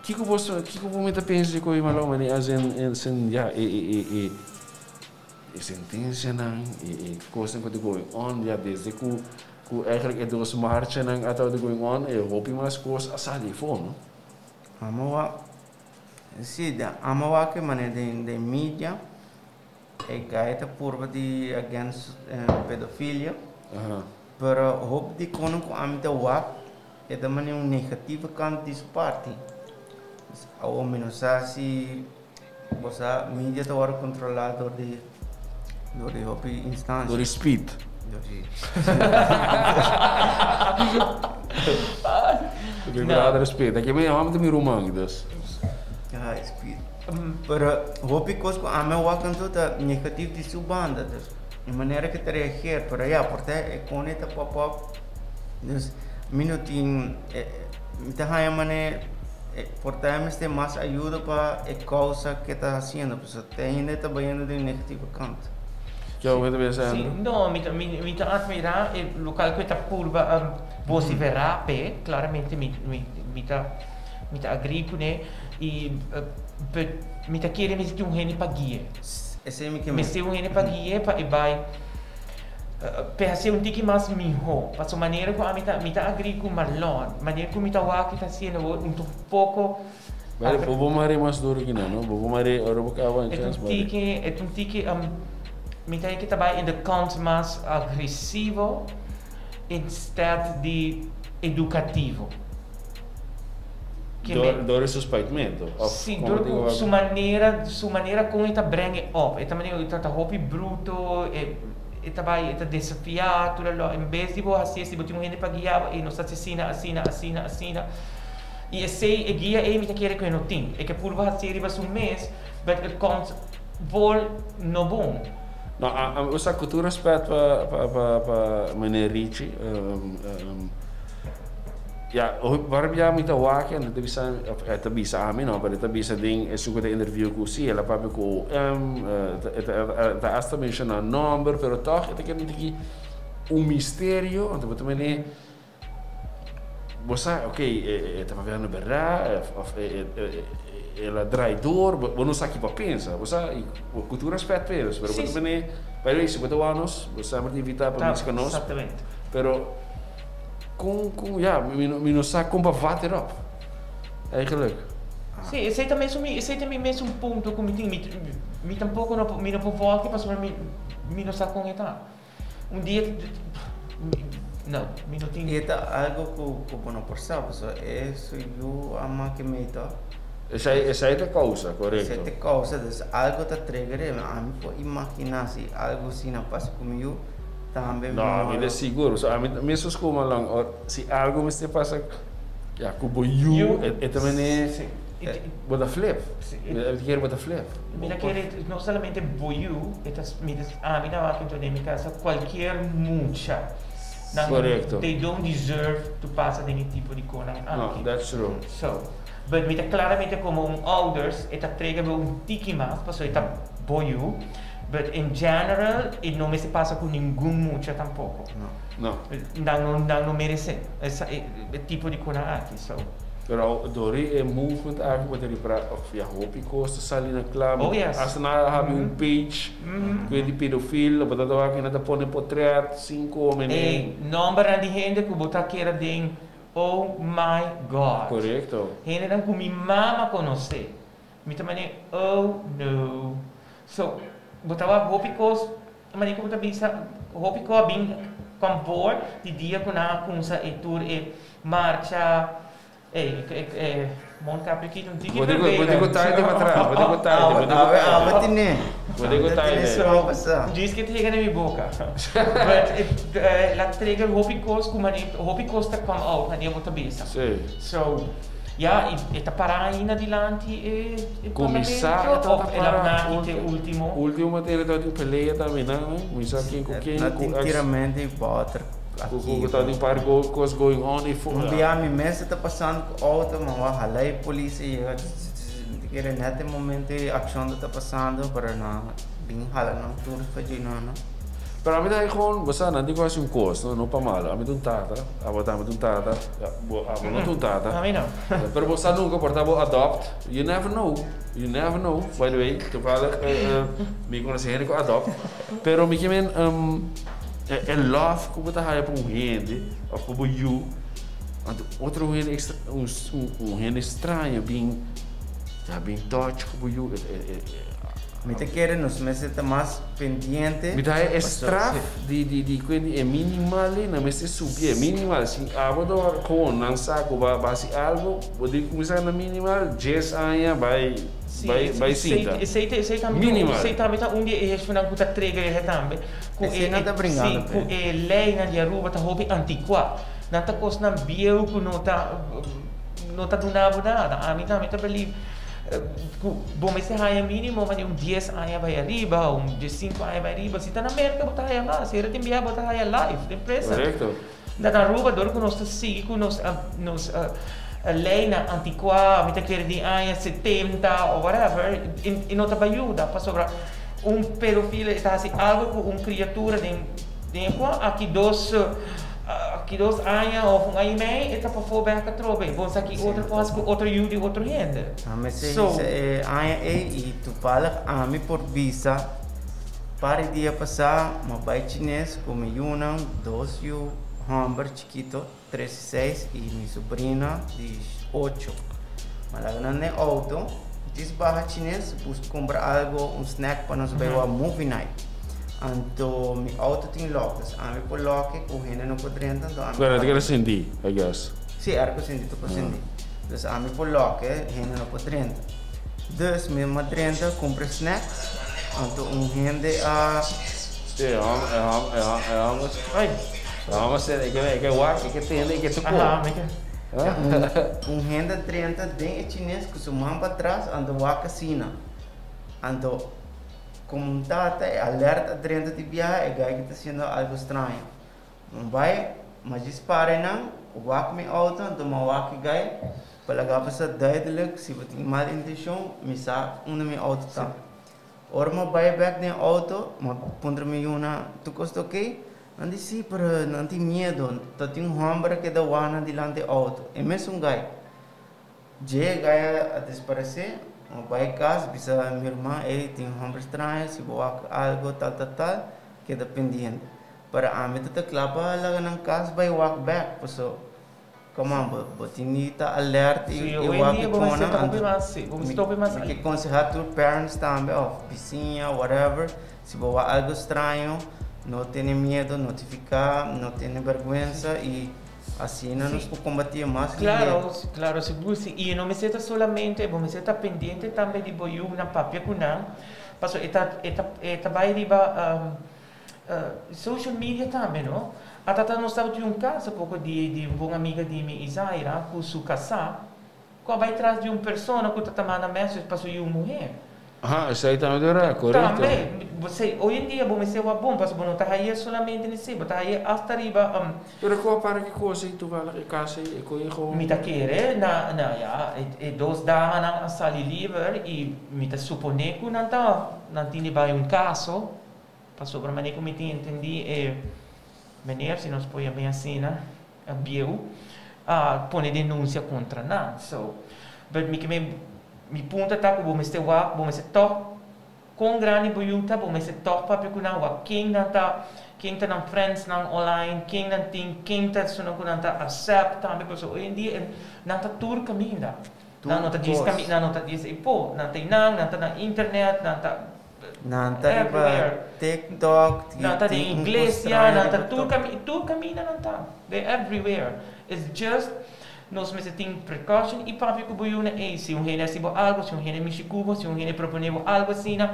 Kiko bo sa kiko bo mester pensa di koe malo mane as in as in ya e e e e e sentencianan e e kosnan ku ta going on ya desde ku ku eigenlijk e dos marchanan a tabata going on e hopi mas kos a sali afo no. Amo wak si amo wak e manera den den media e guy ta purba di against pedofilia pero hopi di kono ku ami ta wak e ta manera un negativo kant di su parti. Awor mi no sa si bo sa media ta wòrdu kontrolá dor di dor di hopi instansia. Dor di speed. Dor di Big brother speed. Aki mi hòmber ta mi ruman dus. Ja, speed. Pero hopi kos ku ami a wak anto ta negatief di su banda. Dus e manera ke ta reageer. Pero ya, por ta e kone ta pop up. Dus mi no tin Mi ta haña manera e por ta e mester mas ayuda pa e kousa ke ta hasiendo, pasobra te ainda e ta bayendo den negativo kant. Ke bo ta pensa, Sí, Andrew? no, mi ta mi mi ta admirá e lokal ku e ta purba vosiferá p'e, klaramente mi mi mi ta mi ta agrí kuné i but mi ta kere mester tin un hende pa gui'e. Esei mi ke men. Mester un hende pa gui'é pa e bai p'e hasié un tiki mas mihó. Pasobra manera ku ami ta, mi ta agrí ku Marlon, manera ku mi ta wak e ta hasiendo awor un ta un poko. Bari, bo por mari mas duru ki nan, no? Bo por mari ora bo kaba un chèns mari. E ta un tiki, e ta un tiki, mi ta ke ta bai in de kant mas agresivo instead di edukativo. Door di su spijtmento? Of Sí, door ku su manera, su manera kon e ta breng e op. E ta manera, e ta ta hopi bruto, e e ta bai, e ta desafiá tur aló. En bes di bo hasié, si bo tin un hende pa guia bo, ey nos ta hasi asina, asina, asina, asina. I esei, e guia ey mi ta kere ku e no tin. E ke purba hasié riba su mes, but e komt vol no bon. No, a mi gusta ku tur respet pa pa pa pa meneer Richie. Ya, ora bia mi ta wak en ta bisa, e ta bisa ami no, pero e ta bisa den esun ku ta interview ku si, el a papia ku OM, e ta hasta menshoná nòmber, pero tòg e ta keda un tiki un misterio, anto bo ta mene, bo sa, ok, e ta papiando bèrdat òf el a draai door, bo no sa ki bo a pensa, bo sa, i ku tur rèspèt pa ellos, pero bo ta mene, by the way, si bo ta wak nos, bo semper ta invitá pa miska nos, pero. Kon, kon, ja, mi no, mi no sa kon pa vat erop, eigenlijk. Sí, esei ta mesun mi, esei ta mi mesun punto ku mi tin. Mi, mi tampoko no por, mi no por vòlke pasobra mi, mi no sa kon e ta. Un dia, no, mi no tin. E ta algo ku, ku bo no por sa, pasobra e su yu a make mei tòg. Esei, esei ta kousa, korekto. Esei ta kousa, dus algo ta trigger e. Ami por imaginá si algo asina pasa ku mi yu. Tambe No, ami ta sigur. So, ami mesun ku Marlon, si algo mester pasa ya ku bo yu, e ta mene bo ta flip. Mi ta kere bo ta flip. Mi ta kere no solamente bo yu, e ta mi ta ami ta wak den mi kasa kualkier mucha. Nan Korekto. They don't deserve to pasa den e tipo di konan aki. No, that's true. So, but mi ta claramente komo un ouders e ta trega bo un tiki mas pasobra e ta bo yu. But in general e no mester pasa cu ningun mucha tampoco. No. Nan no nan no merece esa e tipo di conan aki so. Pero dor di e movement aki bo ta ripara of ya hopi cos ta sali na cla. Oh yes. Hasta nan a habi un page cu e di pedofil bo ta wak nan ta pone potret sin come E nombernan di hende cu bo ta keda den oh my God. Correcto. Hendenan cu mi mama conoce. Mi ta mane oh no. So bo ta wak hopi kos mane ku bo ta bisa hopi kos a bin come voor di dia ku nan a kumsa e tur e marcha e e mondkapje aki ta un tiki Bo tin ku bo tin ku taite pa tras bo tin ku taite bo tin ku taite. Awe tine. Bo tin ku taite. Djis ke ta yega na mi boka but la trigger hopi kos ku mane hopi kos ta come out mane bo ta bisa. So. Ya, y e ta para ainda dilanti e e Cuminsa parlamento e tabata of el a para naki te ultimo? Ultimo materia tabatin pelea tambe nan, no? Cuminsa ken cu ken, Na cu tin ex tiramento y boter cu aki. cu tabatin un par go cos going on y fu Un bia mi mes ta pasando cu auto, ma wak hala e polis a yega zzz mi ta kere net e momento e accion ta pasando pero nan bin hala nan tur pa dje nan no. Pero ami ta hay gewoon, bo sa nan tin cu haci un cos, no, no pa malo, ami ta un tata, abo tambe ta un tata. Bo abo no ta un tata. Ami no. Pero bo sa nunca por ta bo adopt. You never know. You never know. By the way, toevallig mi conoce hende cu adopt. Pero mi ke men e love cu bo ta haya pa un hende of pa bo yu, anto otro hende extra un hende straño bin ya bin touch cu bo yu. Mi ta kere nos mester ta mas pendiente. Mi ta haya e straf di di di kue di e minimal ei, nan mester subi e minimal. Si abo ta wak kon nan sa ku bo a hasi algo, bo tin kuminsá na minimal djes aña bai bai bai sinta. Esei ta esei tambe Minimal. esei tambe ta un di e hesfunan ku ta trigger e tambe. Ku Esei e nan ta bringando si ku pe. e leinan di Aruba ta hopi antikuá. Nan ta kosnan bieu ku no ta no ta duna bo nada. Ami tambe ta believe. Ku bo mester haña mínimo manera un dies aña bai ariba, un diesinku aña bai ariba. Si ta na Merka bo ta haña mas, si era tin biaha bo ta haña life den prison. Korekto. Na Aruba dor ku nos ta sigui ku nos nos leinan antikuá, mi ta kere di aña setenta o whatever, e no ta bai yuda pasobra un pedofilo e ta hasi algu ku un kriatura den den e kua aki dos. Aki 2 aña òf un aña i mei, e ta pafó bèk atrobe. Bon sa ki otro kos ku otro yu di otro hende. Ami se e aña ei i toevallig ami por bisa par di dia pasá mi a bai chines ku mi yunan, dos yu hòmber chikito, 3 i 6, i mi sobrina di 8. Mi a laga nan den outo, djis baha chines buska kumpra algu, un snack pa nos bai wak movie night. Anto mi outo tin lock, dus ami por lock e ku hende no por drenta, anto ami. Pero ta sindi, I guess. Si, airco sindi, tur por sindi. Dus ami por lock e, hende no por drenta. Dus mi a drenta kumpra snacks, anto un hende a. Si, e hòmber, e hòmber, e hòmber, e hòmber. Ai. E hòmber sende, e ke, e ke wak, e ke tende, e ke tokó. Aha, mi ke. Un hende a drenta den e chines ku su man patras, anto wak asina. Anto komo un tata e alerta a drenta di biaha e guy ki ta hasiendo algo straño. Mi bai, mi a djis para einan, wak mi auto, anto mi a wak e guy pa laga bo sa duidelijk si bo tin mal intenshon, mi sa unda mi auto ta. Ora mi a bai bek den auto, mi a puntra mi yuna, tur kos ta oké? Nan di si, pero nan tin miedo, ta tin un hòmber a keda wak nan dilanti e auto. E mesun guy. Dje e guy a desparesé, mi a bai kas bisa mi ruman, ey tin un hòmber straño, si bo wak algo tal tal tal, keda pendiente. Pero ami ta ta kla pa laga nan kas bai wak bek, paso come on, bo tin di ta alert i Sí, hoy en wak dia e bo mester kona. ta hopi Anto mas, sí, bo mi mester hopi mas mi ke konsehá tur parents tambe òf bisiña, whatever, si bo wak algo straño, no tene miedo, notifiká, no tene bèrgwensa i asina nos por kombatí e mas lihé. Claro, claro, sigur si. I no mester ta solamente, bo mester ta pendiente tambe di bo yunan, papia ku nan, pasobra e ta bai riba social media tambe, no? Ata nos tabatin un caso poco di un bon amiga di mi, Isaira, cu su casá, cu a bai tras di un persona cu ta manda message pa su yu muher. Aha, esei tambe ta bèrdat, korekto. Tambe, hoy en dia bo mester wak bon, pasobra bo no ta haye solamente n'esei, bo ta haye hasta riba Pero kon para ki kos ei toevallig e kas ei, e koe gewoon. Mi ta kere na ya, e dos damanan a sali liber i mi ta supone ku nan tin di bai un kaso, pasobra manera ku mi tin entendí e meneer, si nos por yam'é asina, a bieu, a pone denunsia kontra nan. So, but mi ke mi punto ta ku bo mester wak, bo mester tòg kon grandi bo yu ta, bo mester tòg papia ku nan, wak ken nan ta, ken ta nan friends nan online, ken nan tin, ken ta esunnan ku nan ta accept tambe, pasobra hoy en dia nan ta tur kaminda. Nan no ta djis Tur kos. Nan no ta djis ei po, nan ta einan, nan ta na internet, nan ta Nan ta riba everywhere. TikTok, Nan ta tin den un kos iglesia, straño nan ta riba tur TikTok. tur kaminda nan ta. They're everywhere. It's just nos mester tin precaution i papia ku bo yunan, ei, si un hende hasi bo algo, si un hende mishi ku bo, si un hende propone bo algo asina,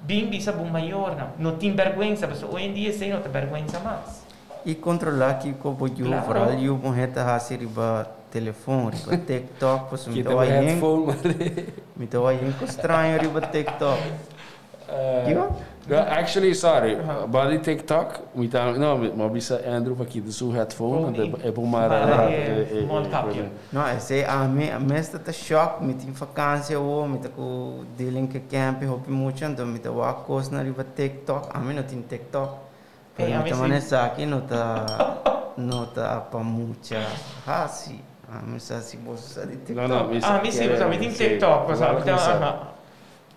bin bisa bo mayornan. No tin bèrgwensa, pasobra hoy en dia esei no ta bèrgwensa mas. I kontrolá kiko bo yu, vooral yu muhé ta hasi riba telefon, riba TikTok, pasobra mi Kita ta bo wak yen, headphone, mare. Mi ta wak yen kos straño riba TikTok. Kiko? No, actually, sorry. About di TikTok, mi ta, no, mi a bisa Andrew pa kita su headphone, Phone anto e por mara mara e e mondkapje. No, esei ami mes ta shock, mi tin vakantie awor, mi ta ku dealing ku camping hopi mucha, anto mi ta wak kosnan riba TikTok, ami no tin TikTok. Ei, Pero mi ami ta si. manda esaki no ta pa mucha hasi. Ami sa si boso sa di No, TikTok. mi Ami si, pasobra mi tin TikTok, pasobra mi Toevallig ta, mi sa. Aha.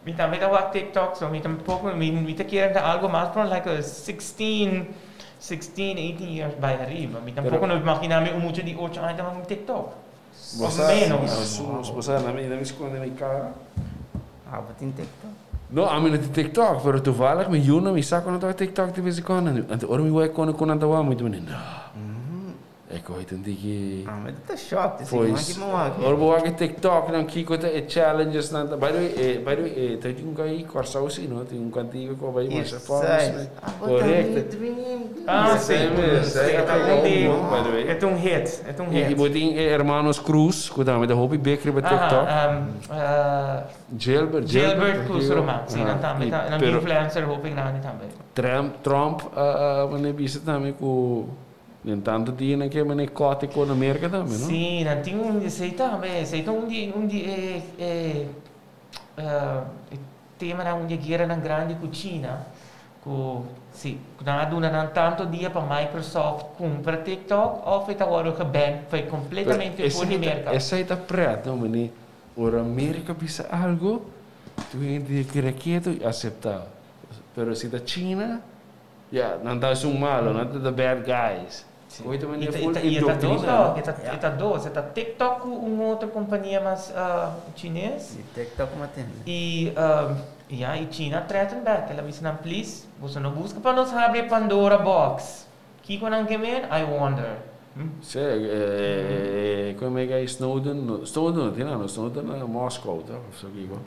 Mi tambe ta wak TikTok, so mi tampoko, mi ta kere ta algo mas from like a 16, 16, 18 years bai ariba. Mi tampoko no imagina mi un mucha di 8 aña ta wak TikTok. Bo Of sa, menos. bo sa, na mi skonde mi kara. Ah, bo tin TikTok? No, ami no tin TikTok, pero toevallig mi yunan mi sa ku nan ta wak TikTok di bes en cuando. Anto ora mi wak kon nan ta wak, mi ta manda, no. Ek hoor een diki. Ami ta shock, si Pois, man ki mo wak. Ora bo wak TikTok nan kiko ta e challenges nan. By the way, by the way, ta tin un kai Kòrsou si, no? Tin un kantika ku bai masha famous. Size. Ah, bo ta Correcto. dream. Ah, si. Sì, Si, ta un di, by the way. e ta un hit, e ta un I hit. bo tin Hermanos Cruz, ku tambe ta hopi big riba TikTok. Gilbert, Gilbert Cruz Roman, si, nan tambe, nan pero influencer hopi grandi tambe. Trump, wanneer bisa tambe ku den tantu dia nan ke mane kote ku na Amerika tambe, no? Si, nan tin un, esei tambe, esei ta un di e tema nan un di guera nan grandi ku China. Ku si, ku nan a duna nan tanto dia pa Microsoft kumpra TikTok òf e ta wòrdu geband for kompletamente for di Merka. Esei ta pret no mene ora Merka bisa algo tur hende tin keda ketu y asepta pero si ta China ya nan ta esun malo nan ta the bad guys. Hoy ta mene full indoctrina. Y e ta dos toch, e ta dos, e ta TikTok cu un otro compania mas chines. Y TikTok ma tende. Y ya, y China threaten back, el a bisa nan please, boso no busca pa nos habri e Pandora box. Kico nan ke men? I wonder. Sí, con e guy Snowden, Snowden no tin nada, Snowden na Moscow toch, of so kico.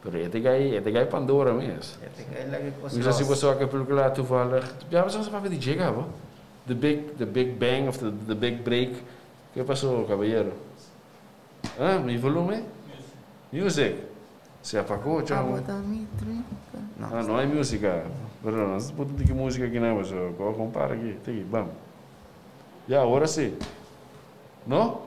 Pero e ta guy, e ta guy Pandora mes. E ta guy laga e cos Mi sa si los. boso wak e pelicula toevallig, ya boso a papia di dje caba. The big, the big bang of the, the big break. Ke pasó, caballero? Ah, mi volumen? Music. Se apagó, chamo. No. Ah, no hay música. Pero no se puede tiki música aquí nada, so compara aquí, tiki, bam. Ya, ahora sí. ¿No?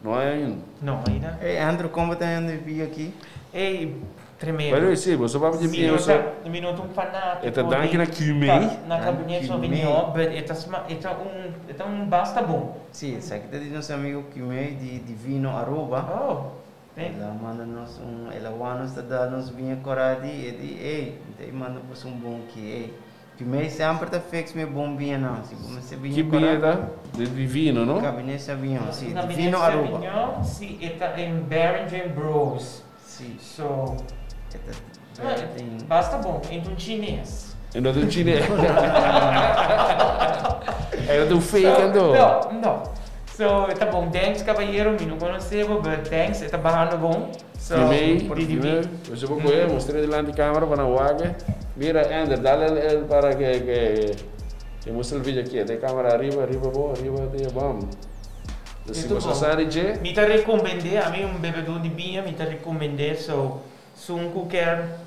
No hay ainda. No, ainda. Hey Andrew, kon bo ta hende bi aki? Ey, tremendo. Pero sí, boso papia di Mi no boso. ta, mi no ta un fanatico E ta danki na di Qmei. na Cabernet Sauvignon, but e ta sma, e ta un, e ta un basta bon. Sí, esaki ta di nos amigo Qmei di Divino Aruba. Oh, thank. El a manda nos un, el a wak nos ta da nos biña kora di, e di, ey, mi ta manda boso un bon ki, ey. Primé semper ta fix mi bon biñanan. Si bo mester biña Ki biña kora. ta? Di Divino, no? Cabernet Sauvignon, si. Cabernet Divino Aruba. Sauvignon, si, e ta en Beringer Bros. Si. So. E ta den. Basta bon, e ta un chines. E no ta un chines. E no ta un fake anto. No, no. So, e ta bon. Thanks, caballero. Mi no conoce bo, but thanks. E ta bahando bon. So, Primé, di di primé, boso por coge, muestra dilanti camera pa nan wak. Mira, Ender, dale el, el para que, que, que muestra el video aquí. De cámara arriba, arriba bo, arriba de bam. Dus si Esto boso bom. sa di dje, Mi ta recomendé, ami un bebedor di biña, mi ta recomendé, so, sun cu kier,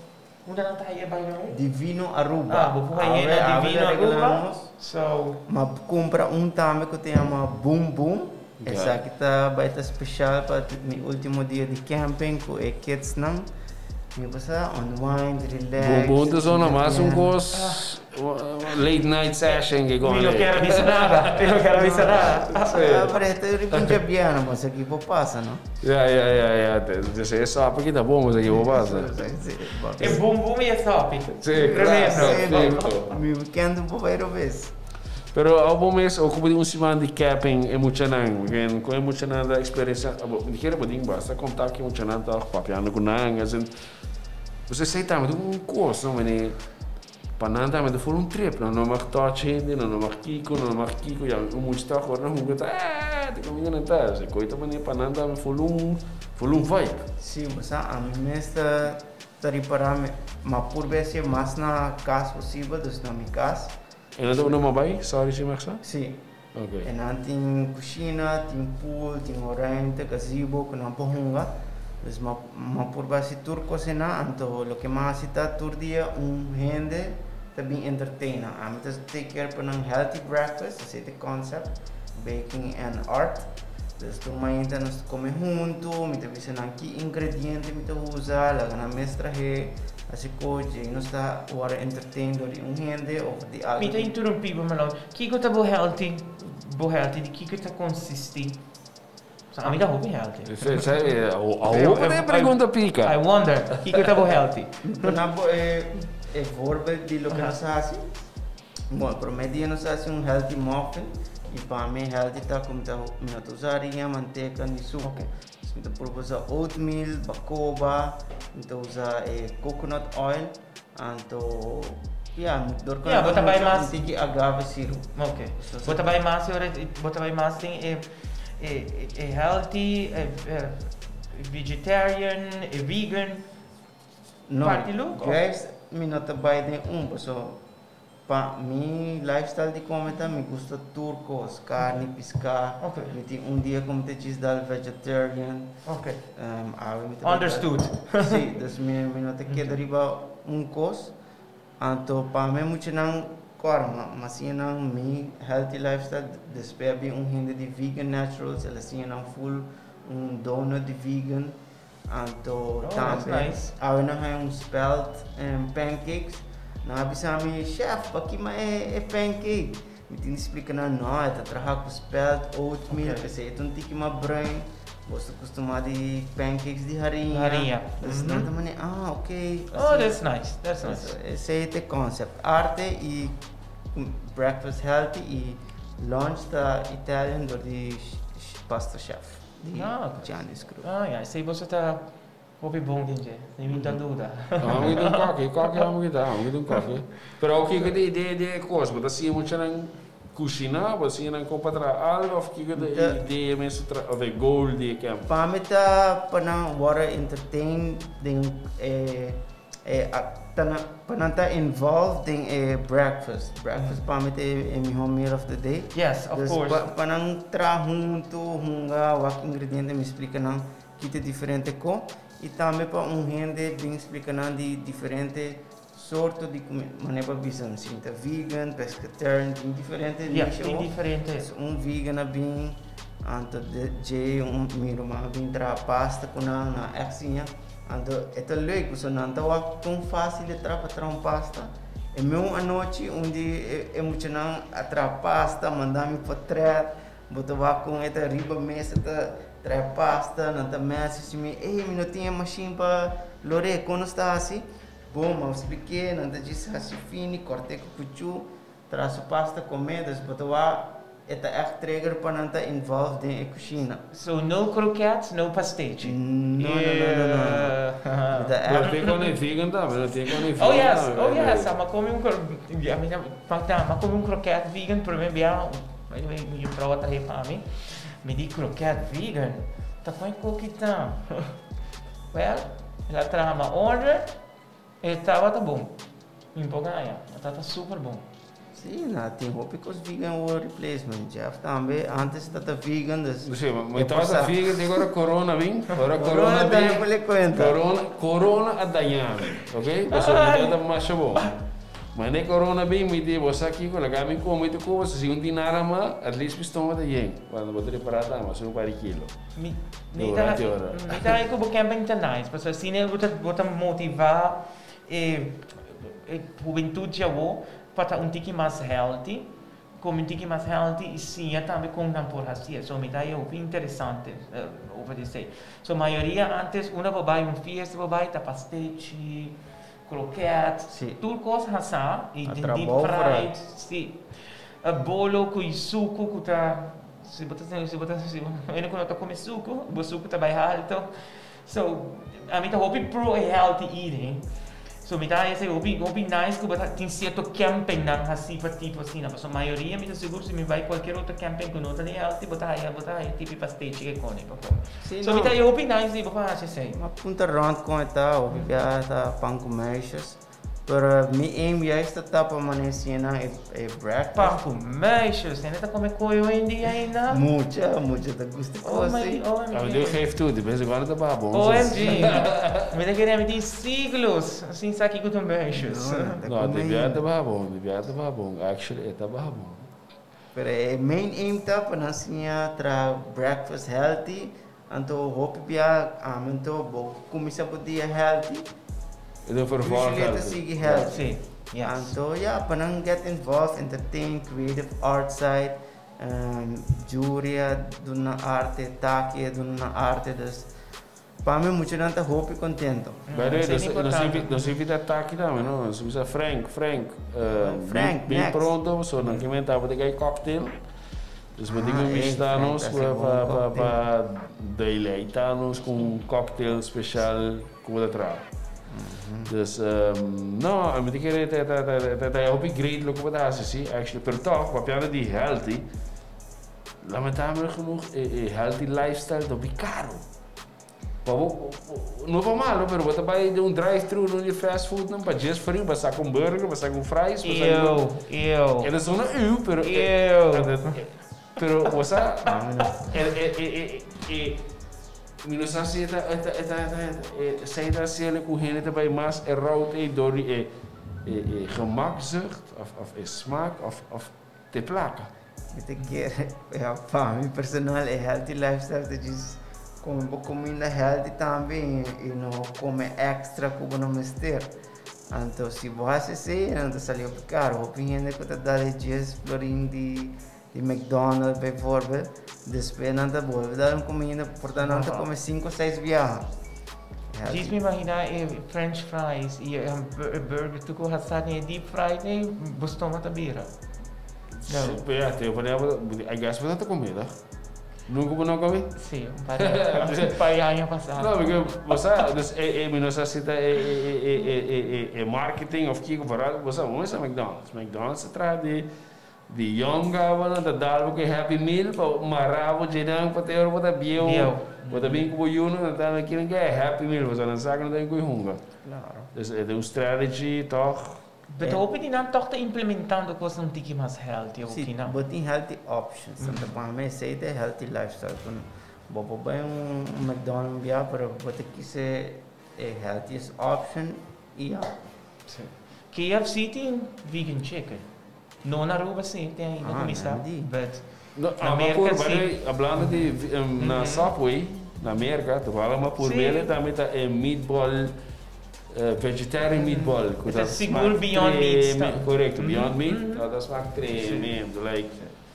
unda nan ta haya by the way? Divino Aruba. Ah, bo por haya Awe, na awe Divino ta Aruba, regalamos. so. Ma cumpra un tambe cu ta yama Boom Boom. Esaki ta bai ta special pa mi ultimo dia di camping cu e kidsnan. Mi pasa unwind, relax. Boom Boom ta zona mas un cos late night session ke Mi no kier a bisa nada, mi no kier a bisa nada. Ah, pero esta riba un djabièrnè, bo sa ki por pasa, no? Ya, ya, ya, ya. Entonces e sopi ki ta bon, bo sa ki por pasa. E Boom Boom y e sopi. Si, claro. Mi weekend un poco bai robes. Pero abo mes ocupa di un siman di camping e muchanan, ken con e muchanan ta experiencia, abo mi kere bo tin basta contact cu e muchanan toch, papiando cu nan, asin, pues esey tambe ta un cos no mene, pa nan tambe ta for un trip, nan no mag touch hende, nan no mag kico, nan no mag kico, ya un mucha ta ora nan hunga ta eh, ta caminda nan ta, esey coy ta mane pa nan tambe for un, for un vibe. Si, bo sa ami mes ta ta ripara mi, ma purba haci'e mas na cas posibel, dus na mi cas. E nan ta unda bo bai? Sorry si mag sa? Si. Ok. E nan tin kushina, tin pool, tin un ruimte, gazebo ku nan por hunga. Dus ma ma por basi tur kos einan, anto loke mi a hasi ta tur dia un hende ta bin entertain nan. Ami ta take care pa nan healthy breakfast, esei ta e concept, baking and art. Dus tur mainta nos ta kome huntu, mi ta bisa nan ki ingrediente mi ta usa, laga nan mes trahe. Así cu dje nos ta worde entertain door di un hende of di algo. Mi ta interrumpí bo Malon. Kiko ta bo healthy? Bo healthy di kiko ta consisti? Sa ami ta hopi healthy. Awor e pregunta pica. I wonder, kiko ta bo healthy? Duna bo e e voorbeeld di loke nos a haci. Bon, prome dia nos a haci un healthy muffin y pa mi healthy ta cu mi ta mi no ta usa harinha, manteca ni suco. Mi ta purba usa oatmeal, bacoba, mi ta usa e coconut oil, anto ya, mi dor cu Ya, bo ta bai mucho mas un tiki agave syrup. Ok. Bo ta bai mas ora, bo ta bai mas den e e e healthy, e vegetarian, e vegan No, parti look of? juist mi no ta bai den un, paso Pa mi lifestyle di come ta mi gusta tur cos, carni, pisca, mi tin un dia cu mi ta djis dal vegetarian, awe mi ta Understood. Si, dus mi mi no ta keda riba un cos, anto pa mi muchanan cor ma ma siña nan mi healthy lifestyle, despues a bin un hende di vegan naturals el a siña nan full un donut di vegan, Anto Oh, that's tambe nice. awe nan haña un spelt pancakes. Nan a bisa mi, chef, pa kima e pancake? Mi tin di splika nan, no, e ta traha ku spelt, oatmeal, p'esei e ta un tiki mas bruin. Bo ta kustumá di pancakes di hariña. Hariña. Dus nan ta manera, ah, ok. Oh, that's nice, that's nice. Esei ta e concept. Arte i breakfast healthy i lunch ta Italian dor di pasta chef di Gianni's Group. Ah, ya, esei boso ta Hopi bon den dje, ni mi ta duda. Amo kita un koki, koki amo kita, amo kita un koki. Pero kiko ta idea di e kos? Bo ta siña muchanan kushiná, bo ta siña nan kon pa traha algu òf kiko ta e idea mes òf e goal di e camp? Pa mi ta pa nan wòrdu entertain den e pa nan ta involved den e breakfast. Breakfast pa mi ta e mihó meal of the day. Yes, of course. Dus pa nan traha huntu, hunga, wak ingrediente mi splika nan. Kita diferente ko i tambe pa un hende bin splika nan di diferente sorto di kuminda. Manera pa bisa si ta vegan, pescatarian, tin diferente Ya, nicho. tin diferente. So un vegan a bin, anto dje un mi ruman a bin traha pasta ku nan, nan a ègt siña. Anto e ta leuk pasobra nan ta wak kon fásil e traha pa traha un pasta. E meun anochi un di e muchanan a traha pasta, manda mi potrèt, bo ta wak kon e ta riba mesa ta. Trae pasta, nan ta message mi, ey mi no tin e machine pa lor'é, kon nos ta hasi? Bon, mi a splik'é, nan ta djis hasi fini, kòrt'é ku kuchú, traha su pasta kom'é, dus bo ta wak e ta ègt trigger pa nan ta involved den e kushina. So no kroket, no pastechi. No, no, no, no, no. Mi ta Pero ègt. tin kone vegan tambe, no tin kone Oh vegan yes, tambe. oh yes, a mi a come un, mi a come un kroket vegan prome bia, by the way mi juffrouw a trahe pa mi. Mi di kroket vegan ta kon e koki ta? Well, el a traha ma order, e tabata bon. Mi por gaña, e tabata super bon. Sí, na tin hopi kos vegan awor replacement. Jeff tambe antes ta ta vegan, dus Sí, mi e por tabata sa. vegan te ora corona bin. Ora Corona corona tambe bin, por le cuenta. corona, corona a daña mi, ok? Pasobra mi tabata masha bon. Mane corona bin mi di bo sa kico laga mi come tu cuba si un dinara ma at least mi stoma ta yen cuando bo ta repara ta mas un par di kilo Mi mi ta durante ora. mi ta hay cu bo camping ta nice pasobra asina bo ta bo ta motiva e e hubentud djawo pa ta un tiki mas healthy come un tiki mas healthy y siña tambe con nan por hacié so mi ta hay hopi interesante over di esey so mayoria antes unda bo bay un fiesta bo bay ta pastechi Kroket, Sí. tur kos hasá i A den deep trabou fried, vooral. sí. E bolo ku i suku ku ta, si bo ta si bo ta si bo hende ku no ta kome suku, bo suku ta bai halto. So, ami ta hopi pro e healthy eating. So mi ta haña esei hopi hopi nice ku bo ta tin sierto campingnan hasí pa tipo asina, pasobra mayoria mi ta sigur si mi bai kualkier otro camping ku no ta di healthy bo ta haña bo ta haña tipi pastechi ke kone pa kome. Sí, So mi no. ta haña hopi nice di bo pa hasi esei. Ma punta rond con e ta hopi bia ta pan cu meisjes. Pero mi aim juist ta ta pa mane siña e e breakfast. Pan cu meisjes, hende ta come koe hoy en dia ainda? Mucha, mucha ta gusta Oh koe my, si. OMG. Ami Dios geef toe, de bes igual ta baha bon. OMG. Mi ta kere mi tin siglos sin sa kico ta un meisjes. No, nan ta No, come de bia ainda. ta baha bon, de bia ta baha bon. Actually e ta baha bon. Pero e main aim ta pa nan siña traha breakfast healthy. Anto hopi bia ami anto bo cuminsa bo dia healthy. E ta vervolg Usually e ta healthy. sigui healthy. Sí, yes. Anto ya pa nan get involved, entertain, creative art side, Juria duna nan arte, Taki a duna nan arte, dus pa mi muchanan ta hopi contento. By the way, Esei ta importante. nos invita Taki tambe no, nos bisa Frank, Frank, Frank, bin next. pronto pasobra nan ke menta bo ta kai cocktail. Dus bo tin ku Ah, ey, bishita Frank nos ta pa hasi bon pa pa cocktail. pa deleita nos ku un cocktail special ku bo ta traha. Dus no, mi ta kere ta ta ta ta ta hopi great loke bo ta hasi si actually, pero tòg papiando di healthy, lamentabel genoeg e e healthy lifestyle ta hopi karo. Pa bo, no pa malo, pero bo ta bai den un drive thru den di fast food nan pa djes frio, pa saka un burger, pa saka un fries, pa saka Ew, ew. E ta sona ew, pero e, Ew. pero bo sa, e, e, e, e, e, mi no sa si e ta, e ta, e ta, e ta, esei ta hasiendo ku hende ta bai mas e route ei dor di e, e, e gemakzucht of, of e smaak of, of te plaka. Mi ta kere, ja, pa mi personal e healthy lifestyle ta djis come bo cuminda healthy tambe y no come extra cu bo no mester. Anto si bo hasi esei, nan ta sali hopi karo. Hopi hende ku ta dal e 10 florin di McDonald's bijvoorbeeld, despues nan ta bolbe dal un kuminda, por ta nan ta kome sinku o seis biaha. Djis mi imagina e french fries i e burger tur ku hasa den e deep fry ei, bo stoma ta bira. No. Ja, te I guess bo ta kome toch? Nunca bo no kome? Si, un par un par di aña pasá. No, porque bo sa, dus e mi no sa si ta e e e e e marketing of kiko, vooral bo sa, bo mester McDonald's. McDonald's ta traha di Di yong gaba nan ta dal bo ku e happy meal pa mara bo djenan pa te ora bo ta bieu bo ta bin ku bo yunan nan ta kinan ke e happy meal pasobra nan sa ku nan ta bin ku e hunga. Dus e ta un strategy tòg. But hopi di nan tòg ta implementando kosnan un tiki mas healthy Si, okinan. bo tin healthy options. Nan ta pone mi esei ta e healthy lifestyle ku bo por bai un McDonald's un bia pero bo ta kisa e healthiest option i ya. Si. KFC tin vegan chicken. No na Aruba si, te ainda Ah, cuminsa, Andy. but No, na a Merca mapur, si. bale, hablando di na Subway, na Merca, toevallig mapur Sí. bele tambe ta e meatball, vegetarian meatball, cu E ta ta sigur smaak Beyond Meat tremendo, ta. correcto, Beyond Meat, ta smaak tremendo, like,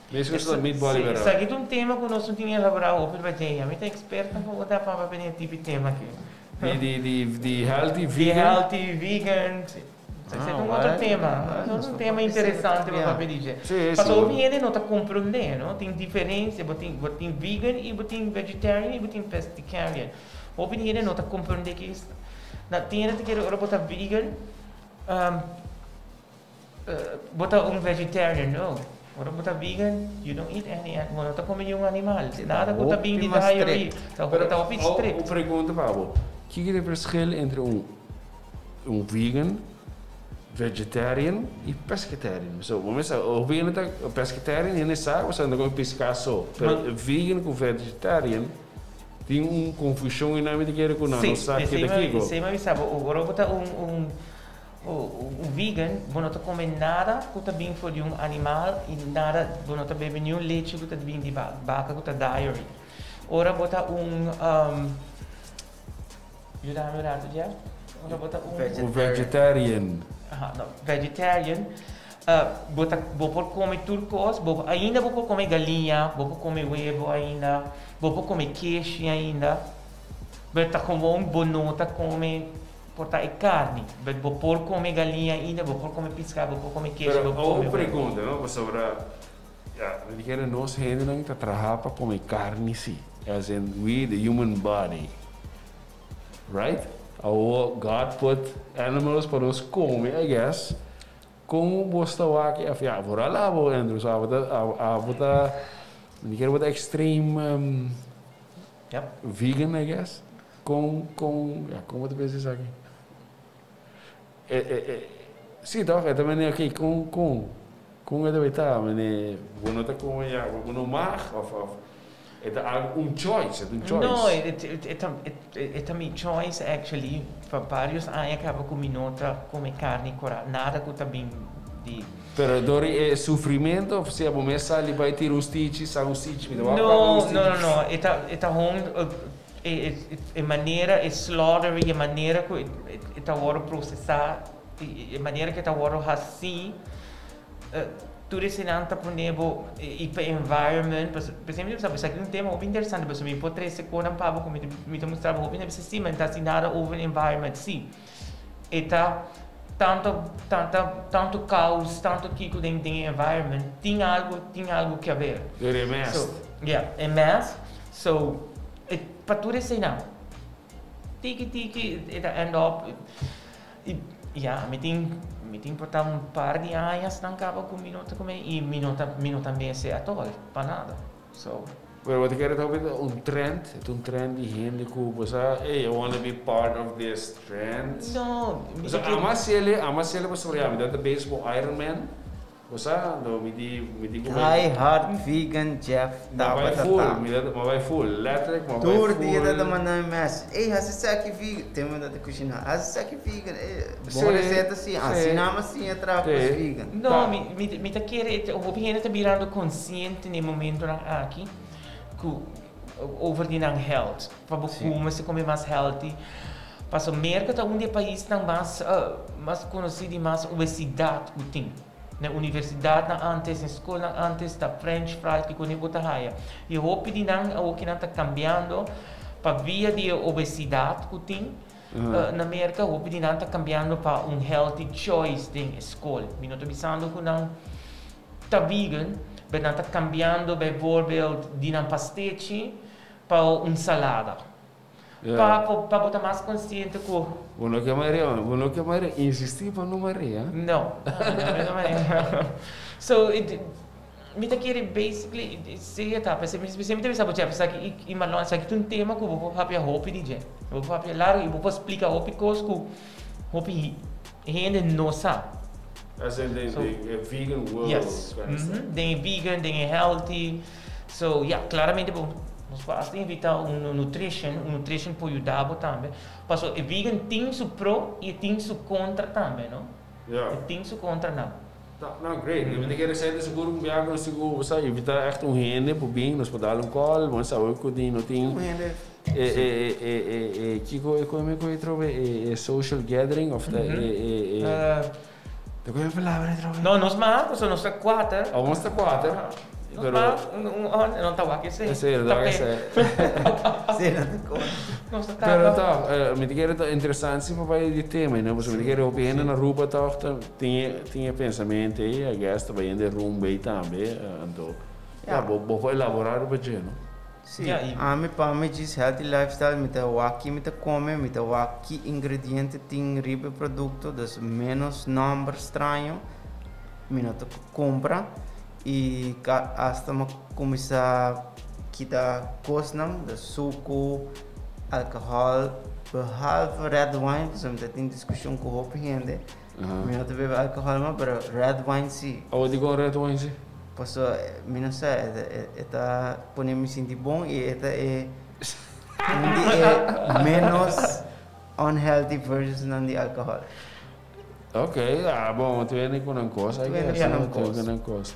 mescos cu meatball Sí, di berdad. esaki ta un tema cu nos no tin elabora hopi riba dje, ami ta experto pa bo ta papia den e tipo di tema aki. Di, di, di, di healthy Di vegan. healthy vegan, sí. Esei ta un otro tema, es un tema interesante pa papia di dje. Pasobra hopi hende no ta komprondé, no? Tin diferensia, bo tin bo tin vegan i bo tin vegetarian i bo tin pescatarian. Hopi di hende no ta komprondé ke es. Na tin hende ta kere ora bo ta vegan, bo ta un vegetarian, no. Ora bo ta vegan, you don't eat any animal, bo no ta kome niun animal. Nada ku ta bin di dairy, ta hopi strict. Un pregunta pa bo, kiko ta e verschil entre un un vegan, vegetarian y pescatarian. So, bo mester sa, hopi hende ta pescatarian, hende sa ku sa no come pisca so. Pero vegan ku vegetarian tin un confusion ei nan mi ta kere ku nan no sa ke ta kiko. Si, esei mi a bisa bo, ora bo ta un un un vegan, bo no ta come nada ku ta bin for di un animal y nada, bo no ta bebe niun lechi ku ta bin di baka ku ta dairy. Ora bo ta un Yuda mi un rato, Jeff. Ora bo ta un. Un vegetarian. Aha, no, vegetarian. Bo ta, bo por come tur cos, bo ainda bo por come galiña, bo por come webo ainda, bo por come keshi ainda, but ta gewoon bo no ta come por ta e carni, but bo por come galiña ainda, bo por come pisca, bo por come keshi, Pero bo por come un webo. pregunta, no, pasobra ya, mi kere nos hendenan ta traha pa come carni si, as in we the human body. Right? Awo God put animals pa nos come, I guess. Con bo sta wak e af, ja, vooral abo, Andrew, so abo ta, abo ta, mi kere bo ta extreme Yep. vegan, I guess. Con, con, ja, con bo ta pensa esaki? E, e, e, si toch, e ta mene, ok, con, con, con e debe ta, mene, bo no ta come, ja, bo no mag, of, of, E ta algo un choice, e ta un choice. No, e ta e ta mi choice actually pa varios aña caba cu mi no ta come carni cora, nada cu ta bin di. Pero dor di e sufrimento of sea bo mes sali bay tira un stichi, sa un stichi, mi ta wak wak un stichi. No, no, no, e ta e ta hon e e manera e slaughtering, e manera cu e ta worde procesa, e manera cu e ta worde haci. Tur eseinan ta pone bo i pa environment, pasobra p'esei mi ta bisa esaki un tema hopi interesante pasobra mi por trese konan pa bo ku mi ta mustra bo hopi hende bisa si mi ta hasi nada over environment, si e ta tanto tanta tanto kaos tanto kiko den den e environment tin algo tin algo ke haber. Pero e mest. So ya e mest so e pa tur eseinan tiki tiki e ta end up. I ya, mi tin mi tin por ta un par di añas nan kaba ku mi no ta kume i mi no ta mi no ta mese atol, pa nada. So. Pero bo ta kere ta hopi ta un trend, e ta un trend di hende ku bo sa, ey, I wanna be part of this trend. No, mi ta Pasobra kere. ama hasiel, ama hasiel pasobra ya mi ta ta bezig ku Iron Man. Bo sa, no, mi di, mi di ku bai. Die hard vegan Jeff Ma bai tabata full, ta. mi ta, ma bai full, letterlijk ma bai Tur dia ta full. manda mi message, ey hasi esaki vegan, te mi ta kushiná, hasi esaki vegan, ey, Sí, bon reseta si, sí. asina mi a siña traha kos Sí. vegan. No, Ta. mi, mi, mi ta kere, hopi hende ta birando konsiente na e momentonan aki ku over di nan health, pa bo Sí. kume, si kome mas healthy. Paso Merca ta un di e paisnan mas mas conoci di mas obesidad cu tin. Na universidadnan antes, na scolnan antes ta french fries kico ni bo ta haya. Y hopi di nan awoki nan ta cambiando pa via di e obesidad cu tin na Merca, hopi di nan ta cambiando pa un healthy choice den e scol. Mi no ta bisando cu nan ta vegan, but nan ta cambiando bijvoorbeeld di nan pastechi pa un salada. Pa pa bo ta mas consciente cu. Bo no ke marea, bo no ke marea, insisti pa no marea. No, no, no marea. So, mi ta kere basically, si e ta, p'esei mi ta bisa bo Jeff, esaki i Marlon, esaki ta un tema cu bo por papia hopi di dje. Bo por papia largo i bo por splica hopi cos cu hopi hende no sa. As in den e vegan world. Yes, den e vegan, den e healthy. So ya, claramente bo nos por hasta invita un nutrition, un nutrition por yuda bo tambe. Paso e vegan tin su pro y e tin su contra tambe, no? Ya. E tin su contranan. Ta, no, great. Mi ta kere sende sigur un biaha cu nos tin cu sa invita echt un hende por bin, nos por dal un call, bo sa hoy cu tin, no tin. Un hende. E, e, e, e, e, e, kico e come cu e trobe e, e social gathering of ta e, e, e. Ta cu e palabra trobe? No, nos mas, pasobra nos ta cuater. Oh, nos ta cuater. Nos mas, un, un, un, no ta wak esey. Esey, no ta wak esey. Sí, no ta con. Nos ta Pero toch, mi ta kere ta interesante si papia di tema, you know, pasobra mi ta kere hopi hende na Aruba toch ta tin tin e pensamiento ey, I guess ta bayendo e rumbo ey tambe, anto ya, bo bo por elabora riba dje, no? Sí, ami pa mi djis healthy lifestyle mi ta wak ki mi ta come, mi ta wak ki ingrediente tin riba e producto, dus menos nomber straño mi no ta cumpra y hasta mi a cuminsa kita cosnan, dus sucu, alcohol, behalve red wine, pasobra mi ta tin discusion cu hopi hende, Mi no ta bebe alcohol ma, pero red wine si. Awo dikon red wine si? Paso mi no sa, e ta pone mi sinti bon y e ta e un di e menos unhealthy versions nan di alcohol. Ok, ah bon, tu wende ku nan kos, I Tu wende guess. ku nan Tu wende kos. ku nan kos.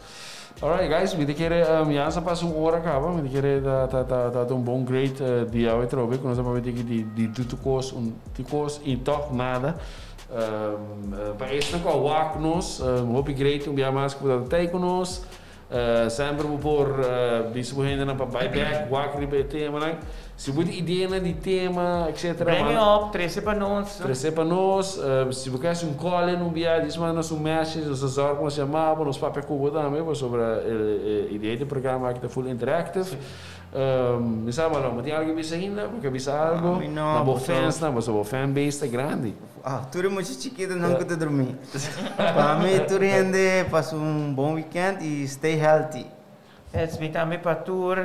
Alright guys, mi ta kere ya sa pasa un ora kaba, mi ta kere ta ta ta ta un bon great dia awe trobe ku nos a papia tiki di di tutu kos, un ti kos y tog nada. Pa esnan ku a wak nos, hopi great un bia mas ku bo ta tei ku nos. Semper bo por bisa bo hendenan pa bai bek wak riba e temanan. Si bo tin ideanan di tema etcetera, Bring it up, trese pa nos. Trese pa nos. Si bo ke hasi un call in un bia, djis manda nos un message, nos ta zorg pa nos yama bo, nos papia ku bo tambe pasobra e idea di e programa aki ta full interactive. Mi sa Marlon, bo tin algo bisa ainda? Bo ke bisa algo? Mi no, Na bo fans nan, pasobra bo fan base ta grandi. Ah, tur e mucha chikito nan ku ta drumí. Pa mi tur hende pasa un bon weekend i stay healthy. Es mi tambe pa tur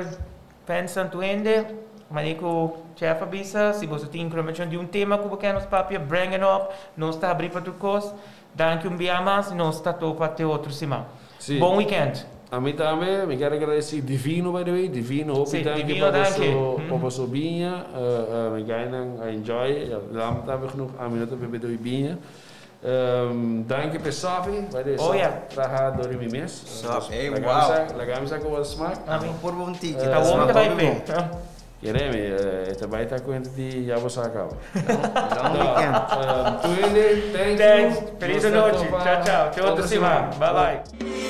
fans nan tur hende. Manera ku Chef a bisa, si boso tin informashon di un tema ku bo ke nos papia, bring it up. Nos ta habrí pa tur kos. Danki un bia mas, nos ta topa te otro siman. Sí. Bon weekend. Ami tambe, mi kier agradeci Divino by the way, Divino hopi Sí, danki Divino pa danki. boso pa boso biña, mi gainan a enjoy, ya lam tambe genoeg ami no ta bebe doi biña. Danki p'e sopi, by the way Oh sopi ja. traha dor di mi mes. Sopi, hey, Laga mi wow. sa, laga mi sa con bo ta smaak. Ami. Purba un tiki, Ta ta wou mi smaak ta bai hopi p'e. bon. Keremi, e ta bai ta cuenta di ya bo sa caba. Long weekend. Tur hende, thank you. Thanks, feliz Nos ta nochi. topa Ciao, ciao. Te otro otro siman. siman. Bye bye.